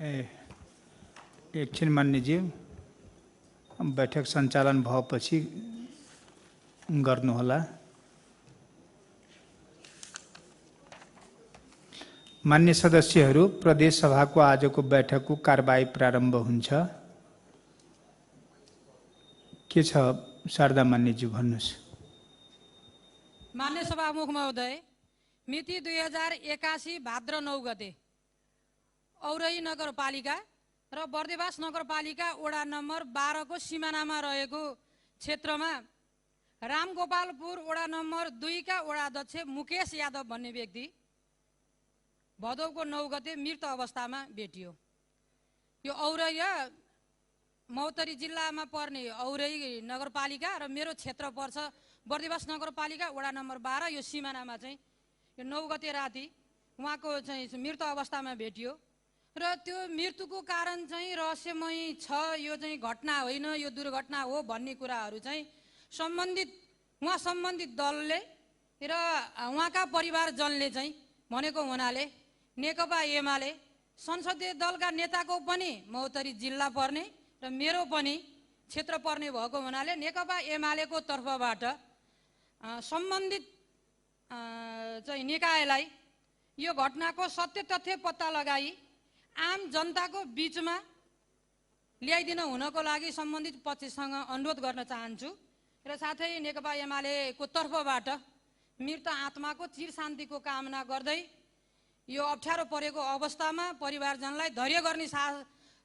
ए एकछिन मान्यज्यू, बैठक सञ्चालन भएपछि गर्नुहोला। मान्य सदस्यहरू, प्रदेश सभाको आजको बैठकको कारबाही प्रारम्भ हुन्छ। के छ शारदा मान्यज्यू, भन्नुहोस्। मान्य सभामुख महोदय, मिति 2081 भाद्र 9 गते औरही नगरपालिका र बर्देवास नगरपालिका वडा नम्बर 12 को सिमानामा रहेको क्षेत्रमा रामगोपालपुर वडा नम्बर 2 का वडा अध्यक्ष मुकेश यादव भन्ने व्यक्ति भदौको 9 गते मृत अवस्थामा भेटियो। यो औरही मौतरी जिल्लामा पर्ने औरही नगरपालिका र मेरो क्षेत्र पर्छ बर्दिवास नगरपालिका वडा नम्बर 12। यो सिमानामा चाहिँ यो 9 गते राति उहाँको चाहिँ मृत अवस्थामा भेटियो र त्यो मृत्युको कारण चाहिँ रहस्यमयी छ। यो चाहिँ घटना होइन, यो दुर्घटना हो भन्ने कुराहरू चाहिँ सम्बन्धित उहाँ सम्बन्धित दलले र उहाँका परिवारजनले चाहिँ भनेको हुनाले नेकपा एमाले संसदीय दलका नेताको पनि मौतरी जिल्ला पर्ने र मेरो पनि क्षेत्र पर्ने भएको हुनाले नेकपा एमालेको तर्फबाट सम्बन्धित चाहिँ निकायलाई यो घटनाको सत्य तथ्य पत्ता लगाई आम जनताको बिचमा ल्याइदिन हुनको लागि सम्बन्धित पक्षसँग अनुरोध गर्न चाहन्छु र साथै नेकपा एमालेको तर्फबाट मृत आत्माको चिर शान्तिको कामना गर्दै यो अप्ठ्यारो परेको अवस्थामा परिवारजनलाई धैर्य गर्ने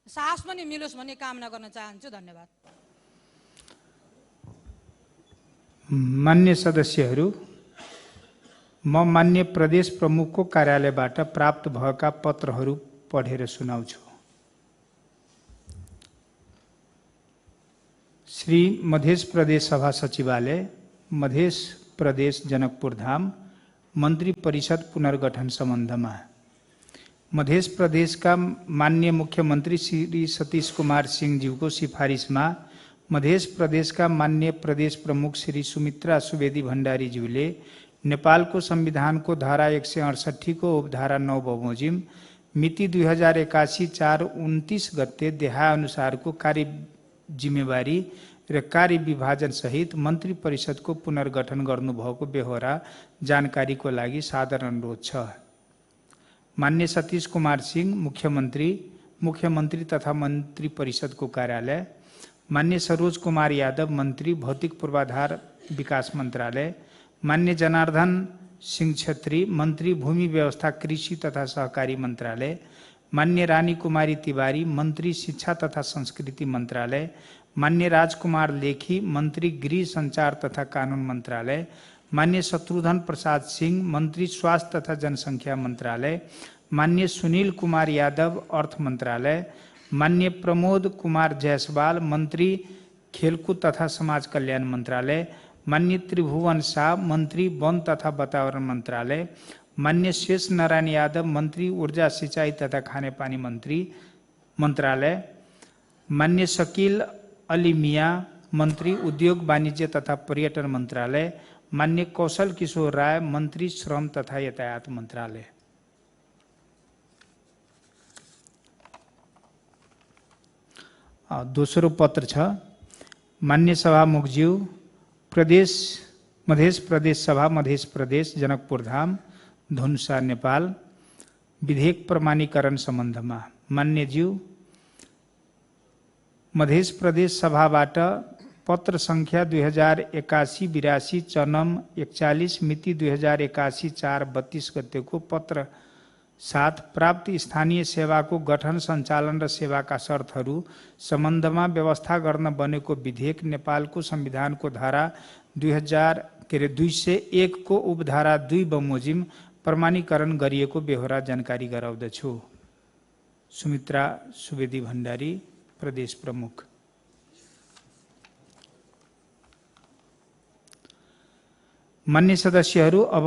साहस पनि मिलोस् भन्ने कामना गर्न चाहन्छु। धन्यवाद। मान्य सदस्यहरू, म मान्य प्रदेश प्रमुखको कार्यालयबाट प्राप्त भएका पत्रहरू पढेर सुनाउँछु। श्री मधेस प्रदेश सभा सचिवालय, मधेस प्रदेश जनकपुर धाम, मन्त्री परिषद पुनर्गठन सम्बन्धमा मधेस प्रदेशका मान्य मुख्यमन्त्री श्री सतीश कुमार सिंहज्यूको सिफारिसमा मधेस प्रदेशका मान्य प्रदेश प्रमुख श्री सुमित्रा सुवेदी भण्डारीज्यूले नेपालको संविधानको धारा 168 को उपधारा 9 बमोजिम मिति 2081 4/29 गते देहानुसारको कार्य जिम्मेवारी र कार्य विभाजन सहित मन्त्री परिषदको पुनर्गठन गर्नुभएको बेहोरा जानकारीको लागि सादर अनुरोध छ। मान्य सतीश कुमार सिंह मुख्यमन्त्री, मुख्यमन्त्री तथा मन्त्री परिषदको कार्यालय, मान्य सरोज कुमार यादव मन्त्री भौतिक पूर्वाधार विकास मन्त्रालय, मान्य जनार्दन सिंह छेत्री मन्त्री भूमि व्यवस्था कृषि तथा सहकारी मन्त्रालय, मान्य रानी कुमारी तिवारी मन्त्री शिक्षा तथा संस्कृति मन्त्रालय, मान्य राजकुमार लेखी मन्त्री गृह संचार तथा कानुन मन्त्रालय, मान्य शत्रुघ्न प्रसाद सिंह मन्त्री स्वास्थ्य तथा जनसङ्ख्या मन्त्रालय, मान्य सुनील कुमार यादव अर्थ मन्त्रालय, मान्य प्रमोद कुमार जायसवाल मन्त्री खेलकुद तथा समाज कल्याण मन्त्रालय, मान्य त्रिभुवन शाह मन्त्री वन तथा वातावरण मन्त्रालय, मान्य शेष नारायण यादव मन्त्री ऊर्जा सिंचाई तथा खानेपानी मन्त्रालय, मान्य शकील अली मियाँ मन्त्री उद्योग वाणिज्य तथा पर्यटन मन्त्रालय, मान्य कौशल किशोर राय मन्त्री श्रम तथा यातायात मन्त्रालय। दोस्रो पत्र छ। मान्य सभामुखज्यू, प्रदेश मधेस प्रदेश सभा मधेस प्रदेश जनकपुर धाम धनुषा नेपाल विधेयक प्रमाणीकरण सम्बन्धमा मान्यज्यू, मधेस प्रदेश सभाबाट पत्र संख्या 2081 82 चनम 41 मिति 2081 4/32 गतेको पत्र साथ प्राप्त स्थानीय सेवाको गठन सञ्चालन र सेवाका शर्तहरू सम्बन्धमा व्यवस्था गर्न बनेको विधेयक नेपालको संविधानको धारा 201 को उपधारा 2 बमोजिम प्रमाणीकरण गरिएको बेहोरा जानकारी गराउँदछु। सुमित्रा सुवेदी भण्डारी, प्रदेश प्रमुख। मान्य सदस्यहरू, अब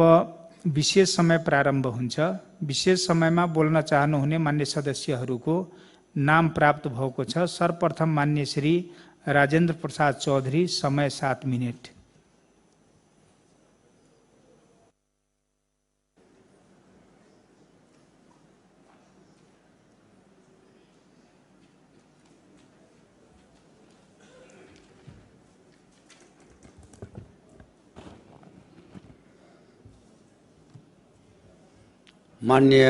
विशेष समय प्रारम्भ हुन्छ। विशेष समयमा बोल्न चाहनुहुने मान्य सदस्यहरूको नाम प्राप्त भएको छ। सर्वप्रथम मान्य श्री राजेन्द्र प्रसाद चौधरी, समय 7 मिनेट। माननीय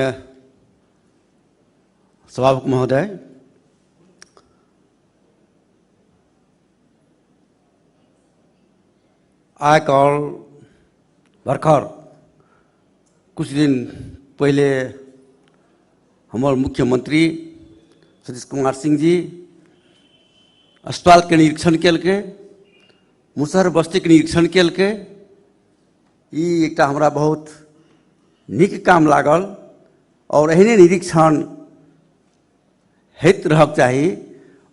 सभामुख महोदय, आइ काल्हि भर्खर कुछ दिन पहिले हमर मुख्यमंत्री सतीश कुमार सिंह जी अस्पतालके निरीक्षण केलकै, मुसहर बस्तीके निरीक्षण केलकै। ई एकटा हमरा बहुत नीक काम लागल और एहने निरीक्षण होइत रहक चाही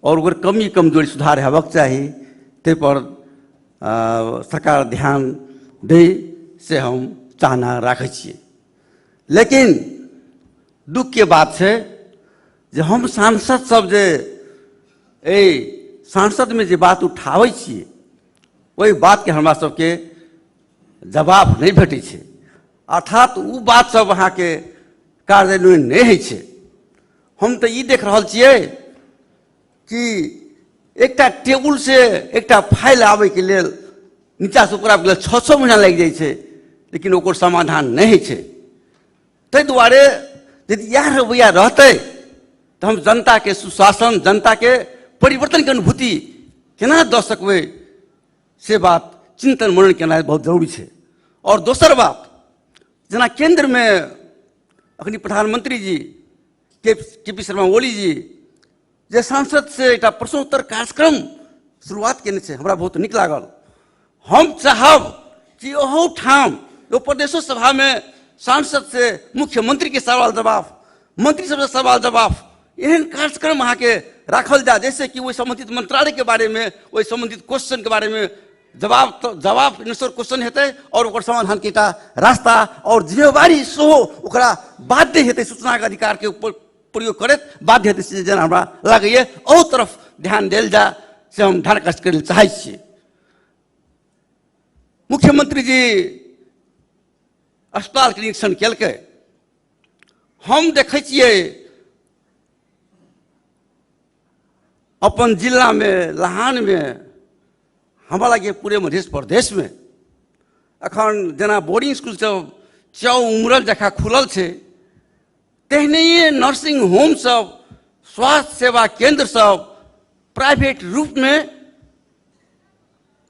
और ओकर कमी कमजोरी सुधार हेबाक चाही, ताहिपर सरकार ध्यान दै से हम चाहना राखै छियै। लेकिन दुखके बात छै जे हम सांसद सब जे एहि सांसदमे जे बात उठाबै छियै ओहि बातके हमरा सबके जवाब नहि भेटै छै, अर्थात ओ बात सब अहाँके कार्यान्वयन नहि होइ छै। हम तऽ ई देख रहल छियै कि एकटा टेबुल से एकटा फाइल आबैके लेल नीचासँ ऊपर आबैके लेल 6-6 महीना लागि जाइ छै, लेकिन ओकर समाधान नहि होइ छै। ताहि दुआरे यदि इएह रवैया रहतै तऽ हम जनताके सुशासन, जनताके परिवर्तनके अनुभूति केना दऽ सकबै, से बात चिंतन मनन केनाइ बहुत जरूरी छै। और दोसर बात, जेना केंद्रमे अखनी प्रधानमंत्री जी के पी शर्मा ओली जी जे सांसद से एकटा प्रश्नोत्तर कार्यक्रम शुरुआत केने छै, हमरा बहुत नीक लागल। हम चाहब कि ओहो ठाम ओ प्रदेशो सभामे सांसद से मुख्यमंत्री के सवाल जवाब, मंत्री सबसे सवाल जवाब, एहन कार्यक्रम अहाँके राखल जाय, जैसे कि ओहि संबंधित मंत्रालय के बारे में, ओहि संबंधित क्वेश्चन के बारे में जवाब आंसर क्वेश्चन हेतै और ओकर समाधान के एकटा रास्ता और जिम्मेवारी सेहो ओकरा बाध्य हेतै, सूचना के अधिकार के ऊपर प्रयोग करैत बाध्य हेतै, से जेना हमरा लागैए अहू तरफ ध्यान देल जाय से हम ध्यान आकर्षित करै लए चाहै छी। मुख्यमंत्री जी अस्पताल के निरीक्षण केलकै, हम देखै छियै अपन जिलामे लहानमे, हमरा लागैए पूरे मध्य प्रदेशमे अखन जेना बोर्डिंग स्कूल सब चाउ उमरल जकाँ खुलल छै, तेहनहिए नर्सिंग होम सब, स्वास्थ्य सेवा केंद्र सब प्राइवेट रूपमे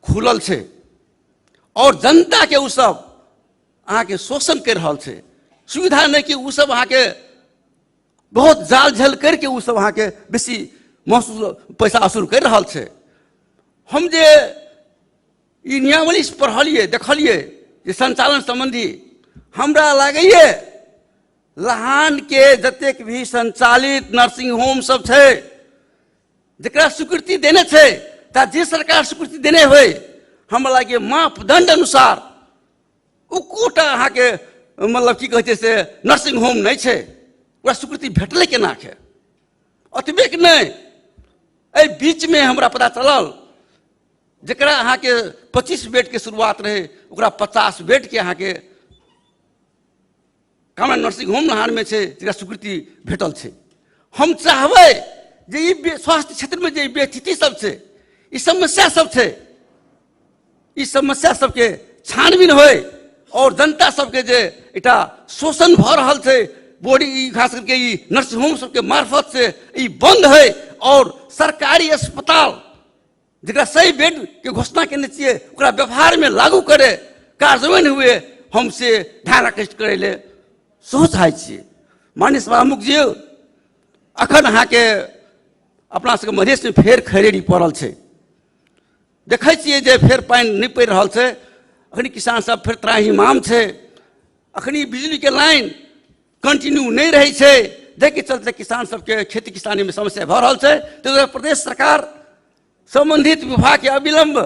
खुलल छै और जनताके ओ सब अहाँके शोषण करि रहल छै। सुविधा नहि कि ओ सब अहाँके बहुत जाल झल करके ओ सब अहाँके बेसी महसूस पैसा वसूल करि रहल छै। हम जे ई नियमावली पढ़लियै, देखलियै जे संचालन सम्बन्धी, हमरा लागैए लहानके जतेक भी संचालित नर्सिंग होम सब छै जकरा स्वीकृति देने छै, ता जे सरकार स्वीकृति देने होइ, हमरा लागैए मापदंड अनुसार एकोटा अहाँके मतलब की कहै छै से नर्सिंग होम नहि छै, ओकरा स्वीकृति भेटलै केना के? ओतबेक नहि, एहि बीचमे हमरा पता चलल जकरा अहाँके 25 बेडके शुरुआत रहै ओकरा 50 बेडके अहाँके कामरा नर्सिंग होम लहानमे छै जकरा स्वीकृति भेटल छै। हम चाहबै जे ई स्वास्थ्य क्षेत्रमे जे ई बेस्थिति सब छै, ई समस्या सब छै, ई समस्या सबके छानबीन होइ और जनता सबके जे एकटा शोषण भऽ रहल छै बॉडी, ई खास करके ई नर्सिंग होम सबके मार्फत से ई बंद है और सरकारी अस्पताल जकरा सही बेड के घोषणा केने छियै ओकरा व्यवहारमे लागू करे कार्यान्वयन हुए, हम से ध्यान आकृष्ट करै ले सेहो चाहै छियै। माननीय सभामुख जी, अखन अहाँके अपना सबके मधेशमे फेर खरेड़ी पड़ल छै, देखै छियै जे फेर पानि नहि पड़ि रहल छै, अखनी किसान सब फेर त्राहिमाम छै, अखनी बिजलीके लाइन कंटिन्यू नहि रहै छै, जाहिके चलते किसान सबके खेती किसानीमे समस्या भऽ रहल छै। ताहि दुआरे प्रदेश सरकार सम्बन्धित विभागके अविलम्ब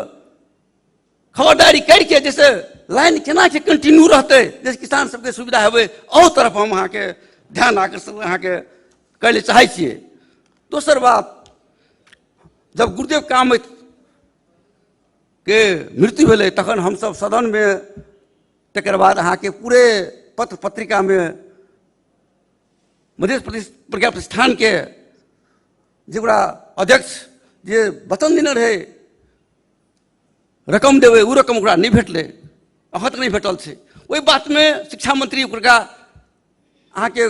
खबरदारी करके जैसे लाइन केना के कंटिन्यू रहतै, जैसे किसान सबके सुविधा हेबै, अहू तरफ हम अहाँके ध्यान आकर्षण अहाँके करै लए चाहै छियै। दोसर बात, जब गुरुदेव कामत के मृत्यु भेलै तखन हमसब सदनमे, तकर बाद अहाँके पूरे पत्र पत्रिकामे मध्य प्रदेश प्रज्ञा प्रतिष्ठानके जे ओकरा अध्यक्ष जे वचन देने रहै रकम देबै, ओ रकम ओकरा नहि भेटलै, अखन तक नहि भेटल छै। ओहि बातमे शिक्षा मंत्री ओकरा अहाँके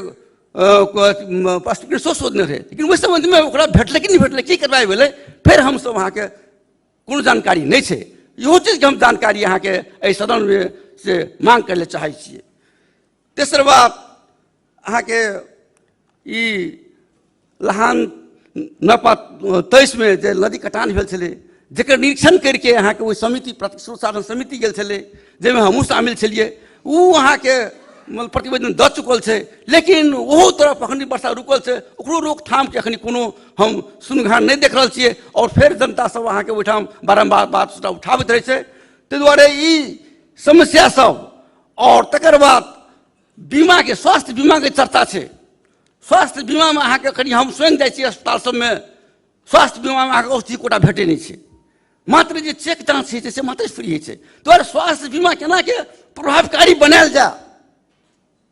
स्पीकर शोधने रहै, लेकिन ओहि सम्बन्धमे ओकरा भेटलै कि नहि भेटलै, की कार्रवाइ भेलै, फेर हमसभ अहाँके कोनो जानकारी नहि छै। इहो चीजके हम जानकारी अहाँके एहि सदनमे से मांग करै लए चाहै छियै। तेसर बात अहाँके ई लहान नपा 23 में जे नदी कटान भेल छलै, जकर निरीक्षण करके अहाँके ओहि समिति प्राकृतिक साधन समिति गेल छलै, जाहिमे हमहूँ शामिल छलियै, ओ अहाँके मतलब प्रतिवेदन दऽ चुकल छै, लेकिन ओहो तरफ अखन वर्षा रुकल छै, ओकरो रोकथामके अखन कोनो हम सुनघान नहि देख रहल छियै। आओर फेर जनता सब अहाँके ओहिठाम बारम्बार बात सबटा उठाबैत रहै छै। ताहि दुआरे ई समस्या सब। आओर तकर बाद बीमाके, स्वास्थ्य बीमाके चर्चा छै। स्वास्थ्य बीमामे अहाँके कनि हम स्वयं जाइ छी अस्पताल सबमे, स्वास्थ्य बीमामे अहाँके औषधि कोटा भेटै नहि छै, मात्र जे चेक जाँच होइ छै से मात्र फ्री होइ छै। दुआरे स्वास्थ्य बीमा केनाके प्रभावकारी बनायल जाय,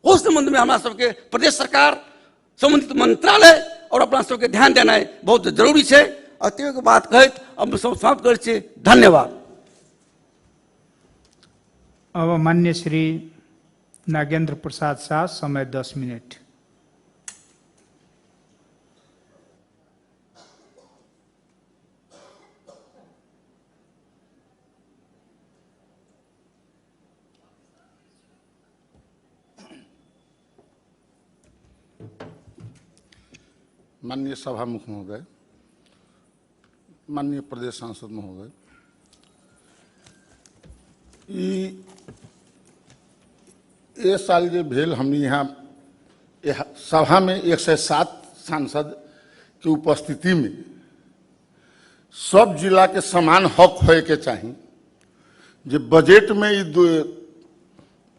ओहि सम्बन्धमे हमरा सबके प्रदेश सरकार, सम्बन्धित मंत्रालय और अपना सबके ध्यान देनाइ बहुत जरूरी छै। एतेक बात कहैत हम सब समाप्त करै छी। धन्यवाद। अब मान्य श्री नागेंद्र प्रसाद शाह, समय 10 मिनट। माननीय सभामुख महोदय, माननीय प्रदेश सांसद महोदय, ई साल जे भेल हमनी यहाँ सभा में 107 सांसद के उपस्थिति में सब जिला के समान हक होए के चाही। जे बजट में ई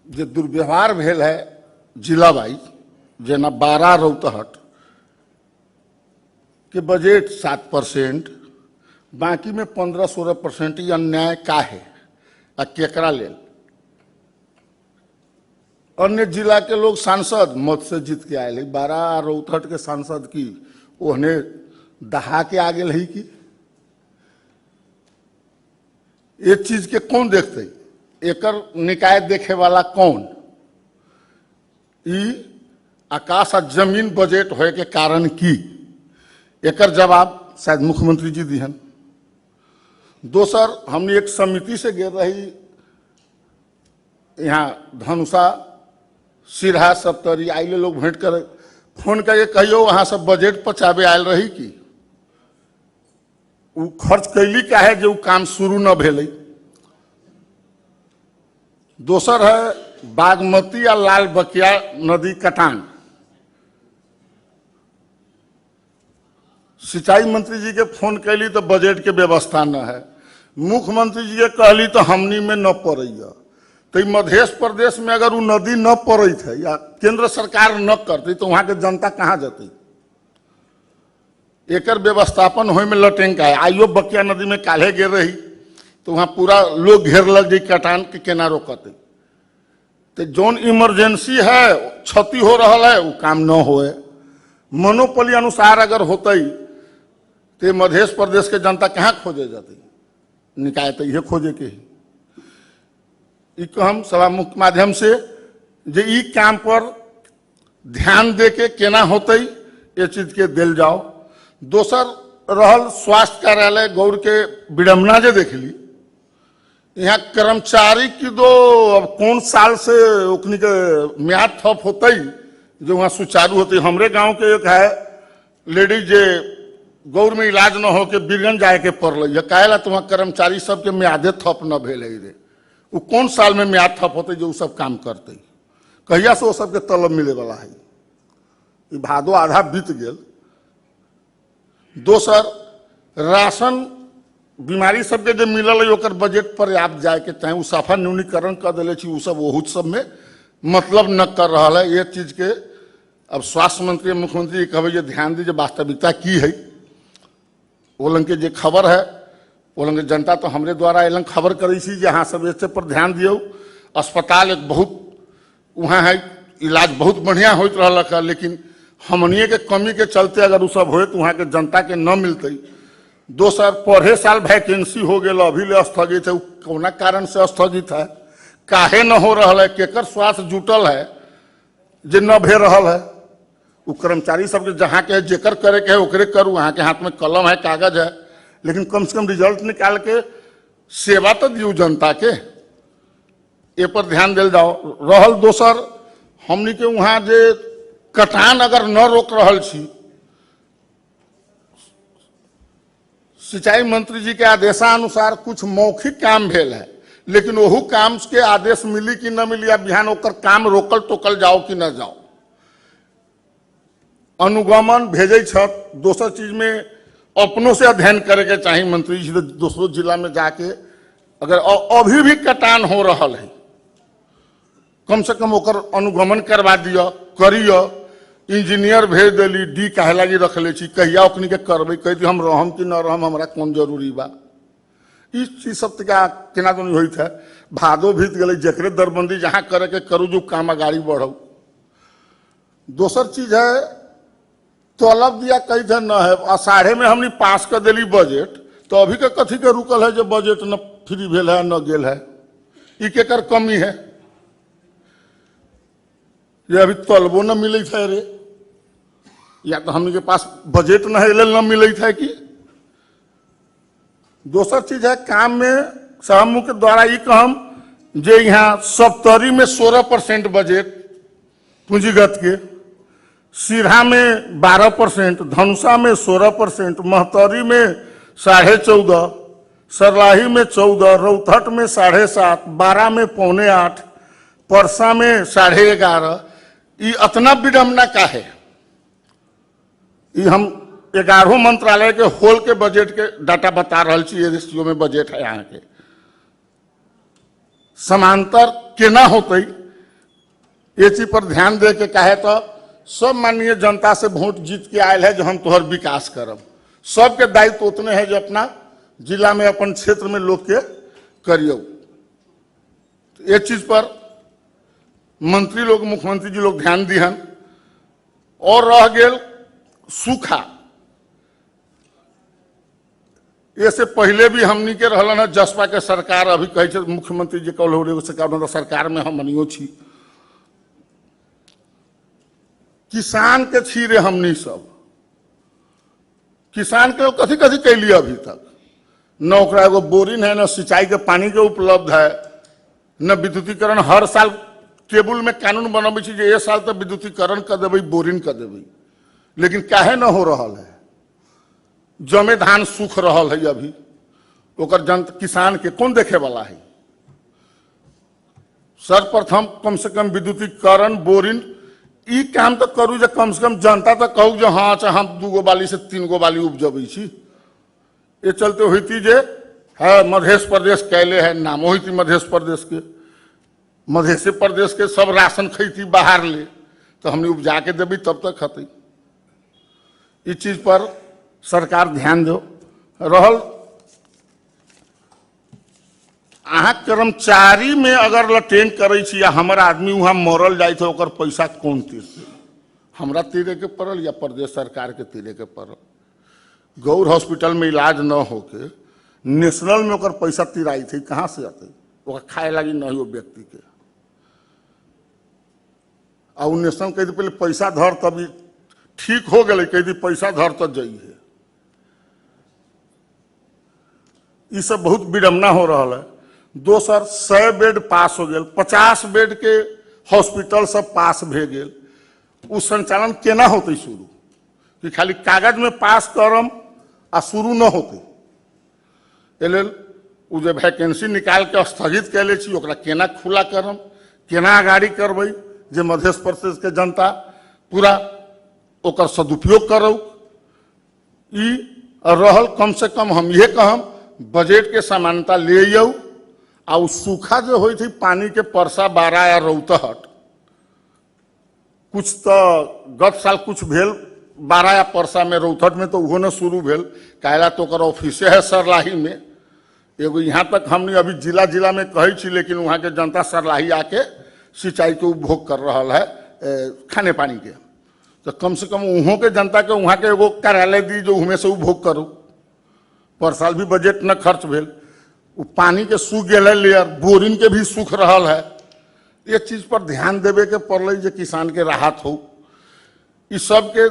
जे दुर्व्यवहार भेल है जिला वाइज, जेना 12 रौतहट के बजट 7%, बाकी में 15-16%, ई अन्याय का है आ केकरा लेल? अन्य जिला के लोग सांसद मत से जीत के आयल है, 12 रौतहट के सांसद की ओहने दहा के आ गेल है कि ये चीज के कौन देखते, एकर निकाय देखे वाला कौन? ई आकाश आ जमीन बजट होए के कारण की? एकर जवाब शायद मुख्यमंत्री जी दिहन। दोसर, हमने एक समिति से गेल रही यहाँ धनुषा सिरहा सप्तरी, आइले लोग भेंट कर फोन करके कहियो वहाँ सब बजट पचावे आयल रही की उ खर्च कैली काहे जे उ काम शुरू न भेलै। दोसर है बागमती आ लाल बकिया नदी कटान। सिंचाई मंत्री जी के फोन कैली तो बजट के व्यवस्था न है, मुख्यमंत्री जी के कहली तो हमनी में न पड़ैया। तो मध्य प्रदेश में अगर वो नदी न पड़ैत है या केंद्र सरकार न करती तो वहाँ के जनता कहाँ जती? एकर व्यवस्थापन होए में लटेंका है। आइयो बकिया नदी में काल्हे गिर रही तो वहाँ पूरा लोग घेरल जे कटान के केना रोकते। तो जौन इमरजेंसी है, क्षति हो रहा है, वो काम न होए। मोनोपोली अनुसार अगर होते तो मध्य प्रदेश के जनता कहाँ खोजे जाती? निकाय तो यह खोजे के ही। हम सभामुख माध्यम से जे ई काम पर ध्यान दे के केना होते ये चीज के दिल जाओ। दोसर रहल स्वास्थ्य कार्यालय गौर के विडम्बना जे देखली, यहाँ कर्मचारी की दो अब कौन साल से ओखनी के म्याद थप होते जो वहाँ सुचारू होते। हमरे गांव के एक है लेडीज जे गौर में इलाज न हो के बीरगंज जाए के पड़ल, काहे तो वहाँ कर्मचारी सबके म्यादे थप न भेल रे। वो कौन साल में म्याद थप होते जो सब काम करते? कहिया से वो सबके तलब मिले वाला है? भादो आधा बीत गेल। दोसर, राशन बीमारी सबके जो मिलल है ओकर बजट पर्याप्त जाए के चाहे, उ साफा न्यूनीकरण कर दिले छी, उ सब ओहू सब में मतलब न कर रहा है। ये चीज के अब स्वास्थ्य मंत्री मुख्यमंत्री कहबै जे ध्यान दी जे वास्तविकता की है। ओ लंग के जे खबर है ओ लंग के जनता तो हमरे द्वारा एलन खबर करै छी जे अहाँ सब एहि पर ध्यान दियौ। अस्पताल एक बहुत वहाँ है, इलाज बहुत बढ़िया होइत रहलक है, लेकिन हमनिए के कमी के चलते अगर उ सब होए तो वहाँ के जनता के न मिलते। दोसर, पढ़े साल वैकेंसी हो गेल, अभी ले स्थगित है, कौना कारण से स्थगित है, काहे न हो रहा है, केकर स्वास्थ्य जुटल है, जे न भे रहल है। उ कर्मचारी सबके जहाँ के है, जेकर करे के है ओकरे करू, अहाँ के हाथ में कलम है, कागज है, लेकिन कम से कम रिजल्ट निकाल के सेवा तो दियौ जनता के, ए पर ध्यान दिल जाओ। रहल दोसर, हमनी के वहाँ जे कटान अगर न रोक रहल छी, सिंचाई मंत्री जी के आदेशानुसार कुछ मौखिक काम भेल है, लेकिन ओहू काम के आदेश मिली कि न मिली, अब बिहान ओकर काम रोकल टोकल जाओ कि न जाओ, अनुगमन भेजै छथि। दोसर चीज में अपनों से अध्ययन करे के चाही मंत्री जी, दोसरो जिला में जाके अगर अभी भी कटान हो रहल है, कम से कम ओकर अनुगमन करवा दिअ, करिय। इंजीनियर भेज देली, डी काहे लागी रखले छी, कहिया ओखनी के करबै, कहि हम रहम कि न रहम, हमरा कोन जरूरी बा। ई चीज सब तक केना दुनी होइत है। भादो बीत गेलै, जकरे दरबंदी जहाँ करे के करू, जो काम अगाड़ी बढ़ौ। दोसर चीज है तलब दिया कही थे न है, अषाढ़े में हमनी पास कर देली बजट, तो अभी के कथी के रुकल है जो बजट न फ्री भेल है न गेल है, ई केकर कमी है ये अभी तलबो न मिलत है रे, या तो हमनी के पास बजट न है न मिलत है कि। दोसर चीज है काम में समूह के द्वारा ई कहम जे यहाँ सप्तरी में 16% बजट पूंजीगत के, सिरहा में 12%, धनुषा में 16%, महतरी में 14.5, सरलाही में 14, रौतहट में 7.5, 12 में 7.75, परसा में 11.5। ई अतना विडम्बना का है। ई हम 11 मंत्रालय के होल के बजट के डाटा बता रहल छी, रेशियो में बजट है यहाँ के। समांतर केना होतै ये चीज पर ध्यान दे के काहे तो सब माननीय जनता से वोट जीत के आयल है जो हम तोहर विकास करब, सबके दायित्व उतने है जो अपना जिला में अपन क्षेत्र में लोग के करियो। ये चीज पर मंत्री लोग मुख्यमंत्री जी लोग ध्यान दिहन। और रह गेल सूखा, ये से पहले भी हमनी के रहलन है जसपा के सरकार, अभी कहै छै मुख्यमंत्री जी कहल सरकार, सरकार में हम मनियो छी, किसान के छी रे हमनी सब, किसान के कथी कथी कैलिए अभी तक, न ओकरा एगो बोरिंग है, न सिंचाई के पानी के उपलब्ध है, न विद्युतीकरण। हर साल टेबुल में कानून बनबै छी जे ए साल तो विद्युतीकरण कर देबै, बोरिंग कर देबै, लेकिन काहे न हो रहल है। जमे धान सूख रहल है अभी, ओकर जन किसान के कौन देखे वाला है। सर्वप्रथम कम से कम विद्युतीकरण बोरिंग ई काम तो करू जे कम से कम जनता तो कहू जे हाँ अच्छा हम 2 गो बाली से 3 गो बाली उपजबै छी। ये चलते होती जे है मध्य प्रदेश कैले है, नामो होती मध्य प्रदेश के, मध्य प्रदेश के सब राशन खैती बाहर ले, तो हमने उपजा के देबी तब तक खतै। इस चीज पर सरकार ध्यान दो। रहल अहाँ कर्मचारी में अगर लटेन करै छी या हमर आदमी वहाँ मरल जाए तो ओकर पैसा कौन तीरतै, हमरा तीरे के पड़ल या प्रदेश सरकार के तीरे के पड़ल। गौर हॉस्पिटल में इलाज न होके नेशनल में ओकर पैसा तिराई थे, कहाँ से अतै, ओकर खाए लागी नहीं हो व्यक्ति के। आ उ नेशनल कह दी पहले पैसा धर तभी ठीक हो गए, कह दी पैसा धर तब जाइए। ई सब बहुत विडम्बना हो रहा है। दोसर 100 बेड पास हो गेल, 50 बेड के हॉस्पिटल सब पास भे गेल, उ संचालन केना होतै शुरू, कि खाली कागज में पास करम आ शुरू न होतै। एहि लेल उ जे वैकेंसी निकाल के स्थगित कैले छी ओकरा केना खुला करम, केना अगाड़ी करबै जे मध्य प्रदेश के जनता पूरा ओकर सदुपयोग करौ। ई रहल कम से कम हम इहे कहम बजट के समानता ले आउ। आ उ सूखा जो होई थी पानी के परसा बारा या रौतहट, कुछ तो गत साल कुछ भेल बारा या परसा में, रौतहट में तो उहो न शुरू भेल, काहेला तो ओकर ऑफिसे है सरलाही में एगो। यहाँ तक हमने अभी जिला जिला में कहै छी, लेकिन वहाँ के जनता सरलाही आके सिंचाई के उपभोग कर रहा है खाने पानी के, तो कम से कम वहों के जनता के वहाँ के एगो कार्यालय दी जो उहमे से उपभोग करू। पर साल भी बजट न खर्च भेल, उ पानी के सूख गेल है लेयर, बोरिंग के भी सूख रहा है, ये चीज पर ध्यान देवे के पड़लै जे किसान के राहत हो। इस सबके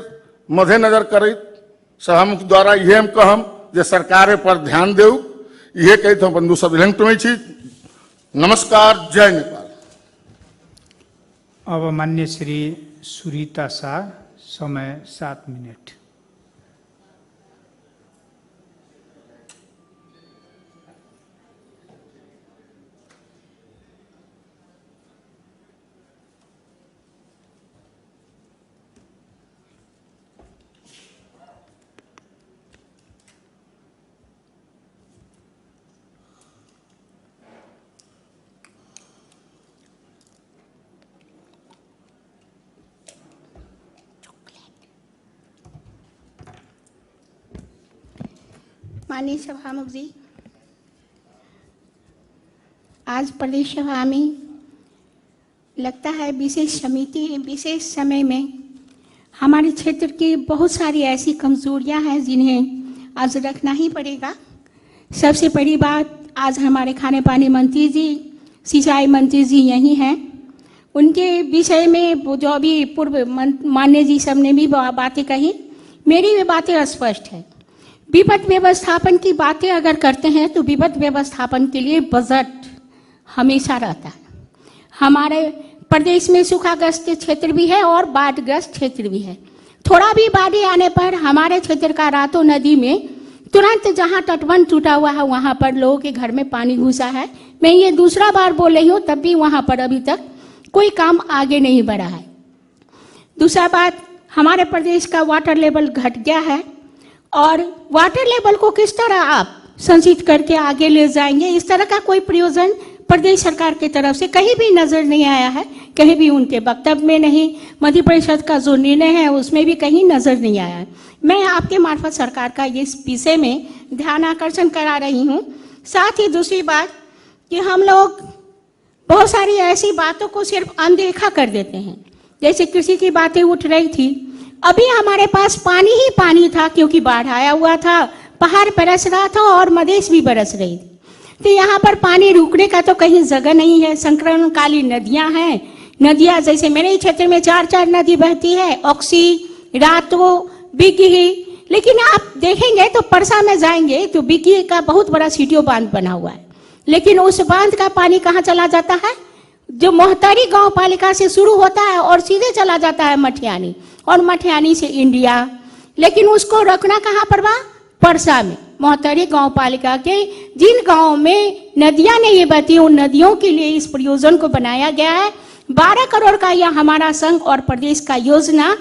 मद्देनजर करैत सभामुख द्वारा इहे हम कहम जे सरकार पर ध्यान देऊ। इहे कहैत हम बंधु सब टुमै छी। नमस्कार, जय नेपाल। अब मान्य श्री सुरीता शाह, समय 7 मिनट। माननीय सभामुख जी, आज प्रदेश सभा में लगता है विशेष समिति विशेष समय में हमारे क्षेत्र की बहुत सारी ऐसी कमजोरियां हैं जिन्हें आज रखना ही पड़ेगा। सबसे बड़ी बात, आज हमारे खाने पानी मंत्री जी, सिंचाई मंत्री जी यहीं हैं, उनके विषय में वो जो अभी पूर्व मान्य जी सब ने भी बातें कही, मेरी भी बातें अस्पष्ट है। विपद व्यवस्थापन की बातें अगर करते हैं तो विपद व्यवस्थापन के लिए बजट हमेशा रहता है। हमारे प्रदेश में सूखाग्रस्त क्षेत्र भी है और बाढ़ग्रस्त क्षेत्र भी है। थोड़ा भी बाढ़ आने पर हमारे क्षेत्र का रातों नदी में तुरंत जहां तटबंध टूटा हुआ है वहां पर लोगों के घर में पानी घुसा है। मैं ये दूसरा बार बोल रही हूँ, तब भी वहां पर अभी तक कोई काम आगे नहीं बढ़ा है। दूसरा बात, हमारे प्रदेश का वाटर लेवल घट गया है और वाटर लेवल को किस तरह आप संचित करके आगे ले जाएंगे, इस तरह का कोई प्रयोजन प्रदेश सरकार की तरफ से कहीं भी नजर नहीं आया है, कहीं भी उनके वक्तव्य में नहीं, मंत्रिपरिषद का जो निर्णय है उसमें भी कहीं नजर नहीं आया है। मैं आपके मार्फत सरकार का इस विषय में ध्यान आकर्षण करा रही हूँ। साथ ही दूसरी बात कि हम लोग बहुत सारी ऐसी बातों को सिर्फ अनदेखा कर देते हैं, जैसे कृषि की बातें उठ रही थी, अभी हमारे पास पानी ही पानी था क्योंकि बाढ़ आया हुआ था, पहाड़ बरस रहा था और मधेश भी बरस रही थी, तो यहाँ पर पानी रुकने का तो कहीं जगह नहीं है। संक्रमणकालीन नदियाँ हैं, नदियाँ जैसे मेरे ही क्षेत्र में 4-4 नदी बहती है, ऑक्सी, रातो, बिगही, लेकिन आप देखेंगे तो परसा में जाएंगे तो बिगही का बहुत बड़ा सीटियो बांध बना हुआ है, लेकिन उस बांध का पानी कहाँ चला जाता है? जो मोहतारी गांव पालिका से शुरू होता है और सीधे चला जाता है मठियानी, और मठियानी से इंडिया, लेकिन उसको रखना कहाँ पर बा? परसा में। मोहतारी गांव पालिका के जिन गांवों में नदियां नहीं बहती उन नदियों के लिए इस प्रयोजन को बनाया गया है। 12 करोड़ का यह हमारा संघ और प्रदेश का योजना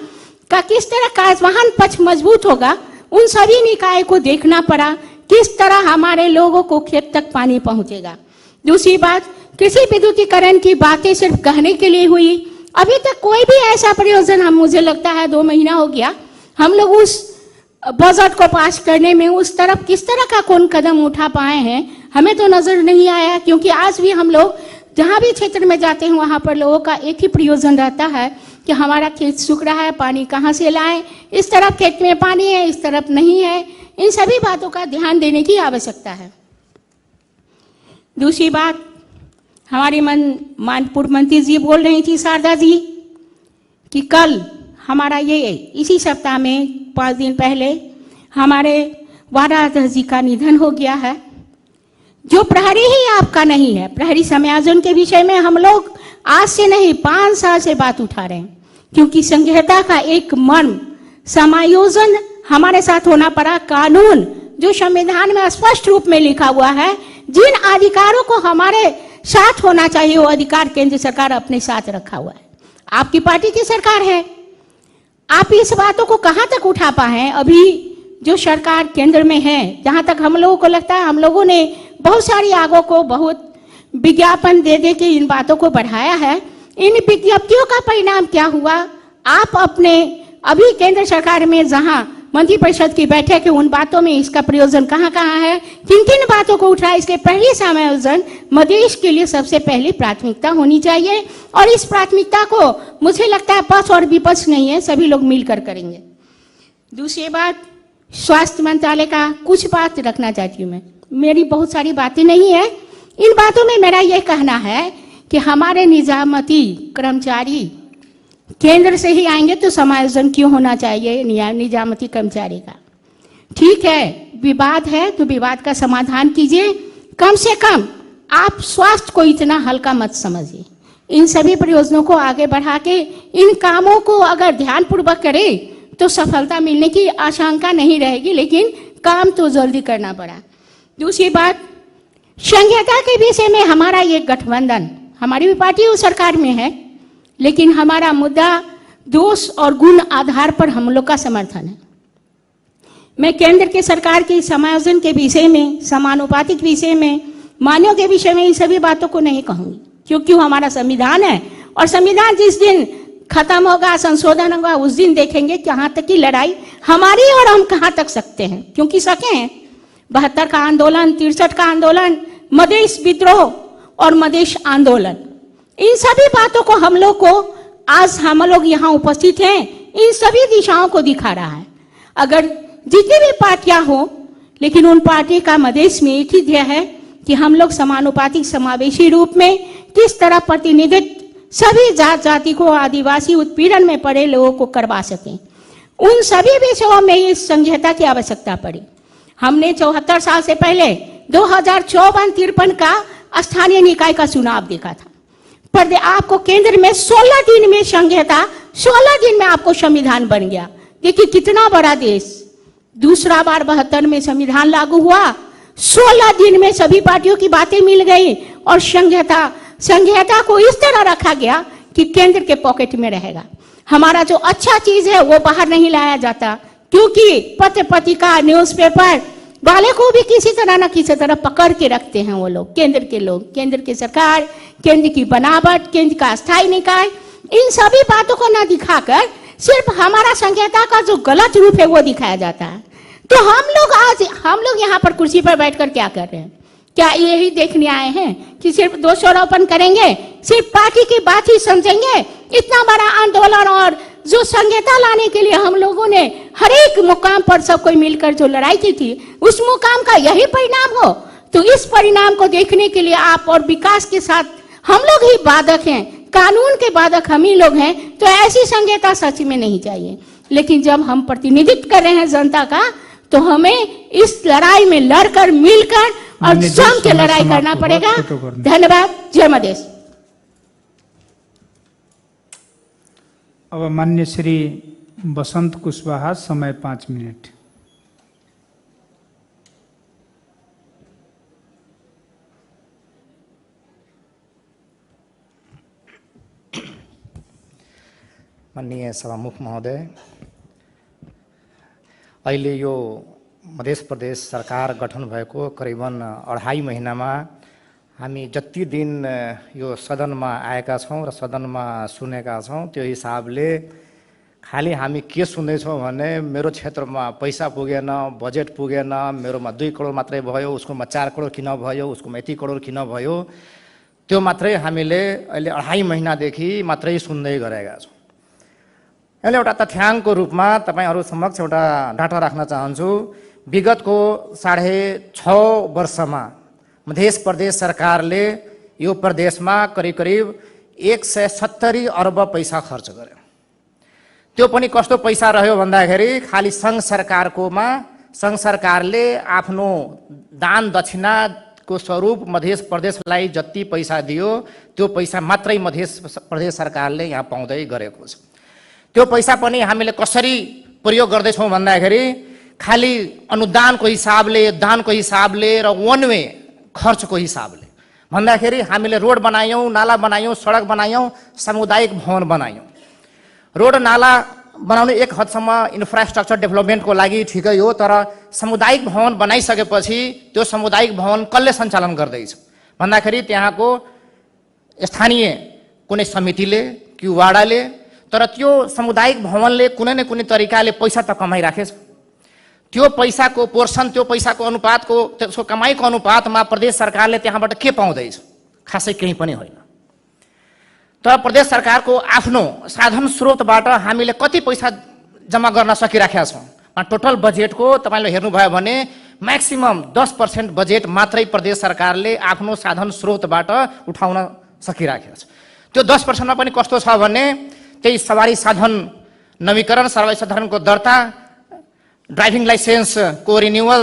का किस तरह कार्यान्वयन पक्ष मजबूत होगा, उन सभी निकाय को देखना पड़ा किस तरह हमारे लोगों को खेत तक पानी पहुंचेगा। दूसरी बात, कृषि विद्युतीकरण की बातें सिर्फ कहने के लिए हुई, अभी तक कोई भी ऐसा प्रयोजन, हम मुझे लगता है 2 महीना हो गया, हम लोग उस बजट को पास करने में उस तरफ किस तरह का कौन कदम उठा पाए हैं हमें तो नजर नहीं आया, क्योंकि आज भी हम लोग जहाँ भी क्षेत्र में जाते हैं वहाँ पर लोगों का एक ही प्रयोजन रहता है कि हमारा खेत सूख रहा है, पानी कहाँ से लाएं, इस तरफ खेत में पानी है, इस तरफ नहीं है। इन सभी बातों का ध्यान देने की आवश्यकता है। दूसरी बात, हमारे मानपुर मंत्री जी बोल रही थी शारदा जी कि कल हमारा ये इसी सप्ताह में 5 दिन पहले हमारे वाराधर जी का निधन हो गया है, जो प्रहरी ही आपका नहीं है। प्रहरी समायोजन के विषय में हम लोग आज से नहीं 5 साल से बात उठा रहे हैं, क्योंकि संघीयता का एक मर्म समायोजन हमारे साथ होना पड़ा। कानून जो संविधान में स्पष्ट रूप में लिखा हुआ है, जिन अधिकारों को हमारे साथ होना चाहिए वो अधिकार केंद्र सरकार अपने साथ रखा हुआ है। आपकी पार्टी की सरकार है, आप इस बातों को कहाँ तक उठा पाए? अभी जो सरकार केंद्र में है, जहाँ तक हम लोगों को लगता है हम लोगों ने बहुत सारी आगों को बहुत विज्ञापन दे दे के इन बातों को बढ़ाया है। इन विज्ञप्तियों का परिणाम क्या हुआ? आप अपने अभी केंद्र सरकार में जहाँ मंत्रिपरिषद की बैठक है उन बातों में इसका प्रयोजन कहाँ कहाँ है, किन किन बातों को उठाया, इसके पहली समायोजन मधेश के लिए सबसे पहली प्राथमिकता होनी चाहिए। और इस प्राथमिकता को मुझे लगता है पक्ष और विपक्ष नहीं है, सभी लोग मिलकर करेंगे। दूसरी बात, स्वास्थ्य मंत्रालय का कुछ बात रखना चाहती हूँ मैं, मेरी बहुत सारी बातें नहीं है। इन बातों में मेरा ये कहना है कि हमारे निजामती कर्मचारी केंद्र से ही आएंगे तो समायोजन क्यों होना चाहिए निजामती कर्मचारी का। ठीक है, विवाद है तो विवाद का समाधान कीजिए, कम से कम आप स्वास्थ्य को इतना हल्का मत समझिए। इन सभी परियोजनाओं को आगे बढ़ा के इन कामों को अगर ध्यानपूर्वक करें तो सफलता मिलने की आशंका नहीं रहेगी, लेकिन काम तो जल्दी करना पड़ा। दूसरी बात, संहिता के विषय में हमारा ये गठबंधन, हमारी भी पार्टी उस सरकार में है, लेकिन हमारा मुद्दा दोष और गुण आधार पर हम लोग का समर्थन है। मैं केंद्र के सरकार के समायोजन के विषय में, समानुपातिक विषय में, मान्यों के विषय में इन सभी बातों को नहीं कहूँगी, क्योंकि वो हमारा संविधान है और संविधान जिस दिन खत्म होगा, संशोधन होगा, उस दिन देखेंगे कहाँ तक की लड़ाई हमारी और हम कहाँ तक सकते हैं, क्योंकि सके हैं। 72 का आंदोलन, 63 का आंदोलन, मधेश विद्रोह और मधेश आंदोलन, इन सभी बातों को हम लोग को आज हम लोग यहाँ उपस्थित हैं, इन सभी दिशाओं को दिखा रहा है। अगर जितनी भी पार्टियां हो, लेकिन उन पार्टी का मधेश में एक ही ध्येय है कि हम लोग समानुपातिक समावेशी रूप में किस तरह प्रतिनिधित्व सभी जात जाति को, आदिवासी उत्पीड़न में पड़े लोगों को करवा सकें। उन सभी विषयों में इस संहिता की आवश्यकता पड़ी। हमने 74 साल से पहले 2054-53 का स्थानीय निकाय का चुनाव देखा था, पर आपको केंद्र में 16 दिन में संहिता, 16 दिन में आपको संविधान बन गया। देखिए कितना बड़ा देश। दूसरा बार 72 में संविधान लागू हुआ, 16 दिन में सभी पार्टियों की बातें मिल गई और संहिता को इस तरह रखा गया कि केंद्र के पॉकेट में रहेगा। हमारा जो अच्छा चीज है वो बाहर नहीं लाया जाता, क्योंकि पत्र पत्रिका, न्यूज़पेपर वाले को भी किसी तरह न किसी तरह पकड़ के रखते हैं वो लोग, केंद्र के लोग, केंद्र की सरकार, केंद्र की बनावट, केंद्र का अस्थायी निकाय, इन सभी बातों को न दिखाकर सिर्फ हमारा संहिता का जो गलत रूप है वो दिखाया जाता है। तो हम लोग आज, हम लोग यहाँ पर कुर्सी पर बैठकर क्या कर रहे हैं? क्या यही देखने आए हैं कि सिर्फ दोषारोपण करेंगे, सिर्फ पार्टी की बात ही समझेंगे? इतना बड़ा आंदोलन और जो संहिता लाने के लिए हम लोगों ने हर एक मुकाम पर सब कोई मिलकर जो लड़ाई की थी, उस मुकाम का यही परिणाम हो, तो इस परिणाम को देखने के लिए आप और विकास के साथ हम लोग ही बाधक हैं, कानून के बाधक हम ही लोग हैं, तो ऐसी संहिता सच में नहीं चाहिए। लेकिन जब हम प्रतिनिधित्व कर रहे हैं जनता का, तो हमें इस लड़ाई में लड़कर, मिलकर और जम के लड़ाई करना पड़ेगा। धन्यवाद। जय मधेश। अब मान्य श्री बसंत कुशवाहा, समय 5 मिनट। माननीय सभामुख महोदय, अहिले यो मधेश प्रदेश सरकार गठन भएको करिबन 2.5 महिनामा हामी जति दिन यो सदनमा आएका छौँ र सदनमा सुनेका छौँ, त्यो हिसाबले खालि हामी के सुन्दैछौँ भने मेरो क्षेत्रमा पैसा पुगेन, बजेट पुगेन, मेरोमा 2 करोड मात्रै भयो, उसकोमा 4 करोड किन भयो, उसकोमा यति करोड किन भयो, त्यो मात्रै हामीले अहिले 2.5 महिनादेखि मात्रै सुन्दै गरेका छौँ। अहिले एउटा तथ्याङ्कको रूपमा तपाईँहरू समक्ष एउटा डाटा राख्न चाहन्छु। विगतको 6.5 वर्षमा मधेश प्रदेश सरकारले यो प्रदेशमा करिब करिब 170 अर्ब पैसा खर्च गर्यो। त्यो पनि कस्तो पैसा रह्यो भन्दाखेरि खालि सङ्घ सरकारकोमा, सङ्घ सरकारले आफ्नो दान दक्षिणाको स्वरूप मधेश प्रदेशलाई जति पैसा दियो त्यो पैसा मात्रै मधेश प्रदेश सरकारले यहाँ पाउँदै गरेको छ। त्यो पैसा पनि हामीले कसरी प्रयोग गर्दैछौँ भन्दाखेरि खालि अनुदानको हिसाबले, दानको हिसाबले र वन वे खर्चको हिसाबले भन्दाखेरि हामीले रोड बनायौँ, नाला बनायौँ, सडक बनायौँ, सामुदायिक भवन बनायौँ। रोड नाला बनाउनु एक हदसम्म इन्फ्रास्ट्रक्चर डेभलपमेन्टको लागि ठिकै हो, तर सामुदायिक भवन बनाइसकेपछि त्यो सामुदायिक भवन कसले सञ्चालन गर्दैछ भन्दाखेरि त्यहाँको स्थानीय कुनै समितिले कि वाडाले, तर त्यो सामुदायिक भवनले कुनै न कुनै तरिकाले पैसा त कमाइराखेछ। त्यो पैसाको पोर्सन, त्यो पैसाको अनुपातको, त्यसको कमाइको अनुपातमा प्रदेश सरकारले त्यहाँबाट के पाउँदैछ? खासै केही पनि होइन। तर प्रदेश सरकारको आफ्नो साधन स्रोतबाट हामीले कति पैसा जम्मा गर्न सकिराखेका छौँ? टोटल बजेटको तपाईँले हेर्नुभयो भने म्याक्सिमम 10% बजेट मात्रै प्रदेश सरकारले आफ्नो साधन स्रोतबाट उठाउन सकिराखेको छ। त्यो 10%मा पनि कस्तो छ भने त्यही सवारी साधन नवीकरण, सवारी साधनको दर्ता, ड्राइभिङ लाइसेन्सको रिन्युअल,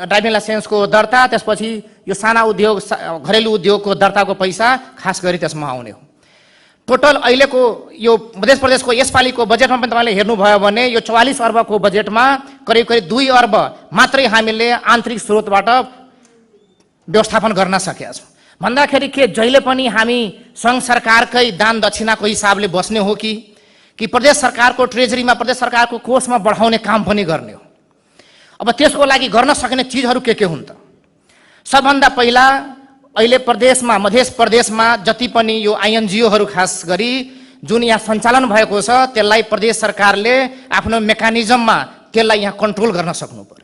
ड्राइभिङ लाइसेन्सको दर्ता, त्यसपछि यो साना उद्योग घरेलु उद्योगको दर्ताको पैसा खास गरी त्यसमा आउने हो। टोटल अहिलेको यो मध्य प्रदेशको यसपालिको बजेटमा पनि तपाईँले हेर्नुभयो भने यो 44 अर्बको बजेटमा करिब करिब 2 अर्ब मात्रै हामीले आन्तरिक स्रोतबाट व्यवस्थापन गर्न सकेका छौँ। भन्दाखेरि के जहिले पनि हामी सङ्घ सरकारकै दान दक्षिणाको हिसाबले बस्ने हो कि प्रदेश सरकारको ट्रेजरीमा, प्रदेश सरकारको कोषमा बढाउने काम पनि गर्ने हो? अब त्यसको लागि गर्न सक्ने चिजहरू के हुन् त? सबभन्दा पहिला अहिले प्रदेशमा, मध्य प्रदेशमा जति पनि यो आइएनजिओहरू खास गरी जुन यहाँ सञ्चालन भएको छ त्यसलाई प्रदेश सरकारले आफ्नो मेकानिजममा त्यसलाई यहाँ कन्ट्रोल गर्न सक्नु पर्यो।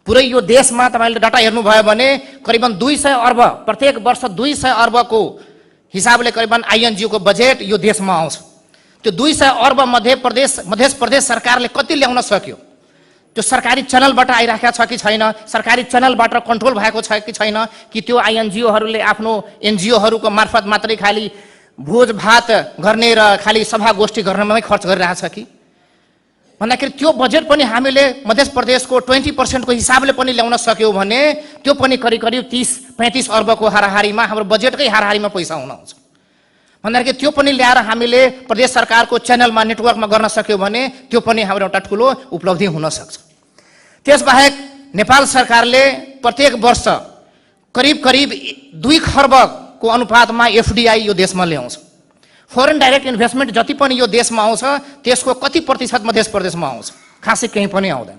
पुरै यो देशमा तपाईँले डाटा हेर्नुभयो भने करिबन 200 अर्ब, प्रत्येक वर्ष 200 अर्बको हिसाबले करिबन आइएनजिओको बजेट यो देशमा आउँछ। त्यो 200 अर्ब मध्य प्रदेश सरकारले कति ल्याउन सक्यो? त्यो सरकारी च्यानलबाट आइराखेको छ कि छैन, सरकारी च्यानलबाट कन्ट्रोल भएको छ कि छैन, कि त्यो आइएनजिओहरूले आफ्नो एनजिओहरूको मार्फत मात्रै खालि भोज भात गर्ने र खालि सभा गोष्ठी गर्नमै खर्च गरिरहेछ कि? भन्दाखेरि त्यो बजेट पनि हामीले मध्य प्रदेशको 20% को हिसाबले पनि ल्याउन सक्यौँ भने त्यो पनि करिब करिब 30-35 अर्बको हाराहारीमा, हाम्रो बजेटकै हाराहारीमा पैसा हुन आउँछ। भन्दाखेरि त्यो पनि ल्याएर हामीले प्रदेश सरकारको च्यानलमा, नेटवर्कमा गर्न सक्यौँ भने त्यो पनि हाम्रो एउटा ठुलो उपलब्धि हुन सक्छ। त्यसबाहेक नेपाल सरकारले प्रत्येक वर्ष करिब करिब 2 खर्बको अनुपातमा एफडिआई यो देशमा ल्याउँछ। फरेन डाइरेक्ट इन्भेस्टमेन्ट जति पनि यो देशमा आउँछ त्यसको कति प्रतिशत मध्य प्रदेशमा आउँछ? खासै केही पनि आउँदैन।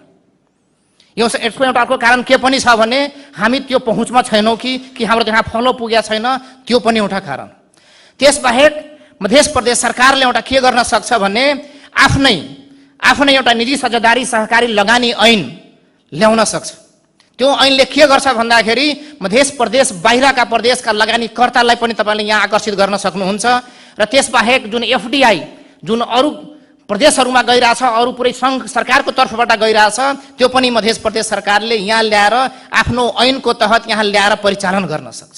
यो यसको एउटा अर्को कारण के पनि छ भने हामी त्यो पहुँचमा छैनौँ कि हाम्रो त्यहाँ फलो पुगेको छैन, त्यो पनि एउटा कारण। त्यसबाहेक मध्य प्रदेश सरकारले एउटा के गर्न सक्छ भने आफ्नै एउटा निजी साझेदारी सहकारी लगानी ऐन ल्याउन सक्छ। त्यो ऐनले के गर्छ भन्दाखेरि मध्य प्रदेश बाहिरका प्रदेशका लगानीकर्तालाई पनि तपाईँले यहाँ आकर्षित गर्न सक्नुहुन्छ र त्यसबाहेक जुन एफडिआई जुन अरू प्रदेशहरूमा गइरहेछ, अरू पुरै सङ्घ सरकारको तर्फबाट गइरहेछ, त्यो पनि मध्य प्रदेश सरकारले यहाँ ल्याएर आफ्नो ऐनको तहत यहाँ ल्याएर परिचालन गर्न सक्छ।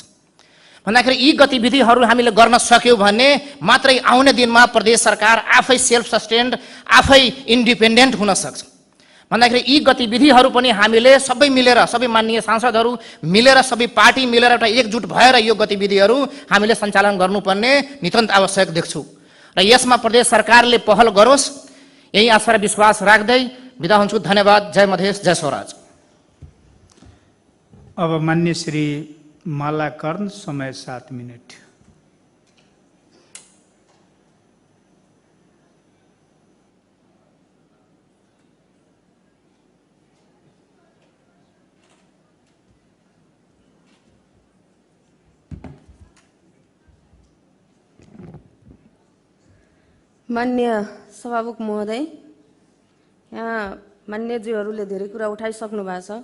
भन्दाखेरि यी गतिविधिहरू हामीले गर्न सक्यौँ भने मात्रै आउने दिनमा प्रदेश सरकार आफै सेल्फ सस्टेन्ड, आफै इन्डिपेन्डेन्ट हुन सक्छ। भन्दाखेरि यी गतिविधिहरू पनि हामीले सबै मिलेर, सबै माननीय सांसदहरू मिलेर, सबै पार्टी मिलेर एउटा एकजुट भएर यो गतिविधिहरू हामीले सञ्चालन गर्नुपर्ने नितान्त आवश्यक देख्छु र यसमा प्रदेश सरकारले पहल गरोस्, यही आशा र विश्वास राख्दै बिदा हुन्छु। धन्यवाद। जय मधेस, जय स्वराज। अब मान्य श्री माला कर्ण, समय 7 मिनट। मान्य सभामुख महोदय, यहाँ मान्यज्यूहरूले धेरै कुरा उठाइसक्नु भएको छ।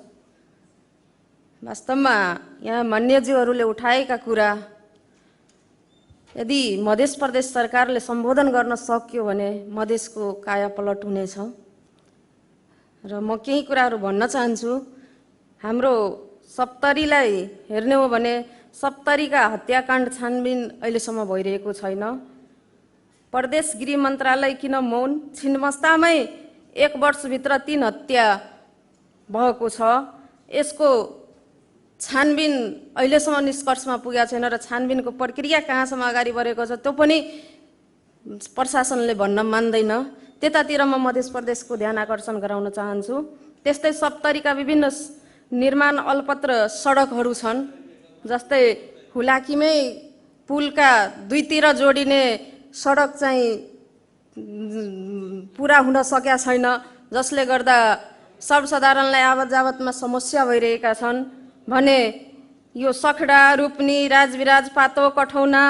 वास्तवमा यहाँ मान्यज्यूहरूले उठाएका कुरा यदि मध्य प्रदेश सरकारले सम्बोधन गर्न सक्यो भने मधेसको कायापलट हुनेछ र म केही कुराहरू भन्न चाहन्छु। हाम्रो सप्तरीलाई हेर्ने हो भने सप्तरीका हत्याकाण्ड छानबिन अहिलेसम्म भइरहेको छैन। प्रदेश गृह मन्त्रालय किन मौन? छिन्नमस्तामै 1 वर्षभित्र 3 हत्या भएको छ। यसको छानबिन अहिलेसम्म निष्कर्षमा पुगेको छैन र छानबिनको प्रक्रिया कहाँसम्म अगाडि बढेको छ त्यो पनि प्रशासनले भन्न मान्दैन। त्यतातिर म मध्य प्रदेशको ध्यान आकर्षण गराउन चाहन्छु। त्यस्तै सप्तरीका विभिन्न निर्माण अलपत्र सडकहरू छन्, जस्तै हुलाकीमै पुलका दुईतिर जोडिने सडक चाहिँ पुरा हुन सकेका छैन, जसले गर्दा सर्वसाधारणलाई आवत जावतमा समस्या भइरहेका छन्। भने यो सखडा, रूपनी, राजविराज, पातो, कठौना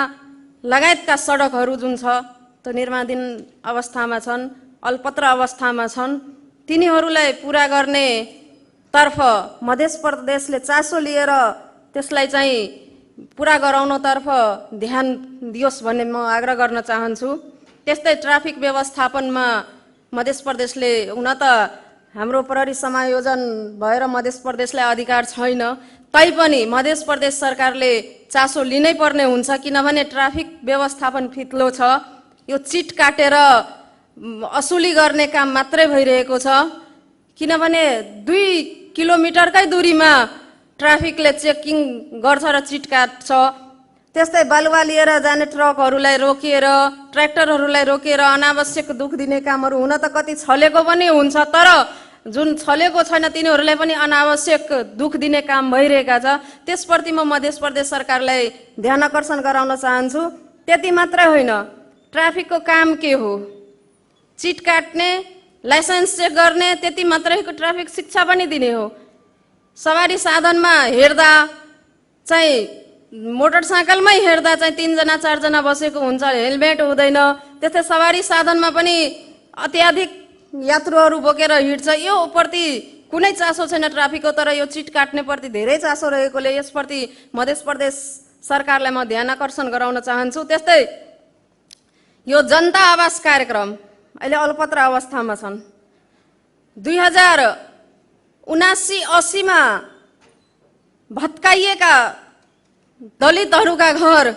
लगायतका सडकहरू जुन छ त्यो निर्माणाधीन अवस्थामा छन्, अलपत्र अवस्थामा छन्। तिनीहरूलाई पुरा गर्ने तर्फ मध्य प्रदेशले चासो लिएर त्यसलाई चाहिँ पुरा गराउनतर्फ ध्यान दियोस् भन्ने म आग्रह गर्न चाहन्छु। त्यस्तै ट्राफिक व्यवस्थापनमा मध्य प्रदेशले हुन त हाम्रो प्रहरी समायोजन भएर मध्य प्रदेशलाई अधिकार छैन, तैपनि मध्य प्रदेश सरकारले चासो लिनै पर्ने हुन्छ, किनभने ट्राफिक व्यवस्थापन फितलो छ। यो चिट काटेर असुली गर्ने काम मात्रै भइरहेको छ, किनभने 2 किलोमिटरकै दूरीमा ट्राफिकले चेकिङ गर्छ र चिट काट्छ। त्यस्तै बालुवा लिएर जाने ट्रकहरूलाई रोकिएर, ट्र्याक्टरहरूलाई रोकिएर अनावश्यक दुख दिने कामहरू हुन त कति छलेको पनि हुन्छ, तर जुन छलेको छैन तिनीहरूलाई पनि अनावश्यक दुख दिने काम भइरहेका छ। त्यसप्रति म मध्य प्रदेश सरकारलाई ध्यान आकर्षण गराउन चाहन्छु। त्यति मात्रै होइन, ट्राफिकको काम के हो? चिट काट्ने, लाइसेन्स चेक गर्ने, त्यति मात्रैको ट्राफिक शिक्षा पनि दिने हो। सवारी साधनमा हेर्दा चाहिँ मोटरसाइकलमै हेर्दा चाहिँ 3 जना 4 जना बसेको हुन्छ, हेलमेट हुँदैन। त्यस्तै सवारी साधनमा पनि अत्याधिक यात्रुहरू बोकेर हिँड्छ। यो प्रति कुनै चासो छैन ट्राफिकको, तर यो चिट काट्ने प्रति धेरै चासो रहेकोले यसप्रति मध्य प्रदेश सरकारलाई म ध्यान आकर्षण गराउन चाहन्छु। त्यस्तै यो जनता आवास कार्यक्रम अहिले अल्पत्र अवस्थामा छन्। 2079-80 मा भत्काइएका दलितहरूका घर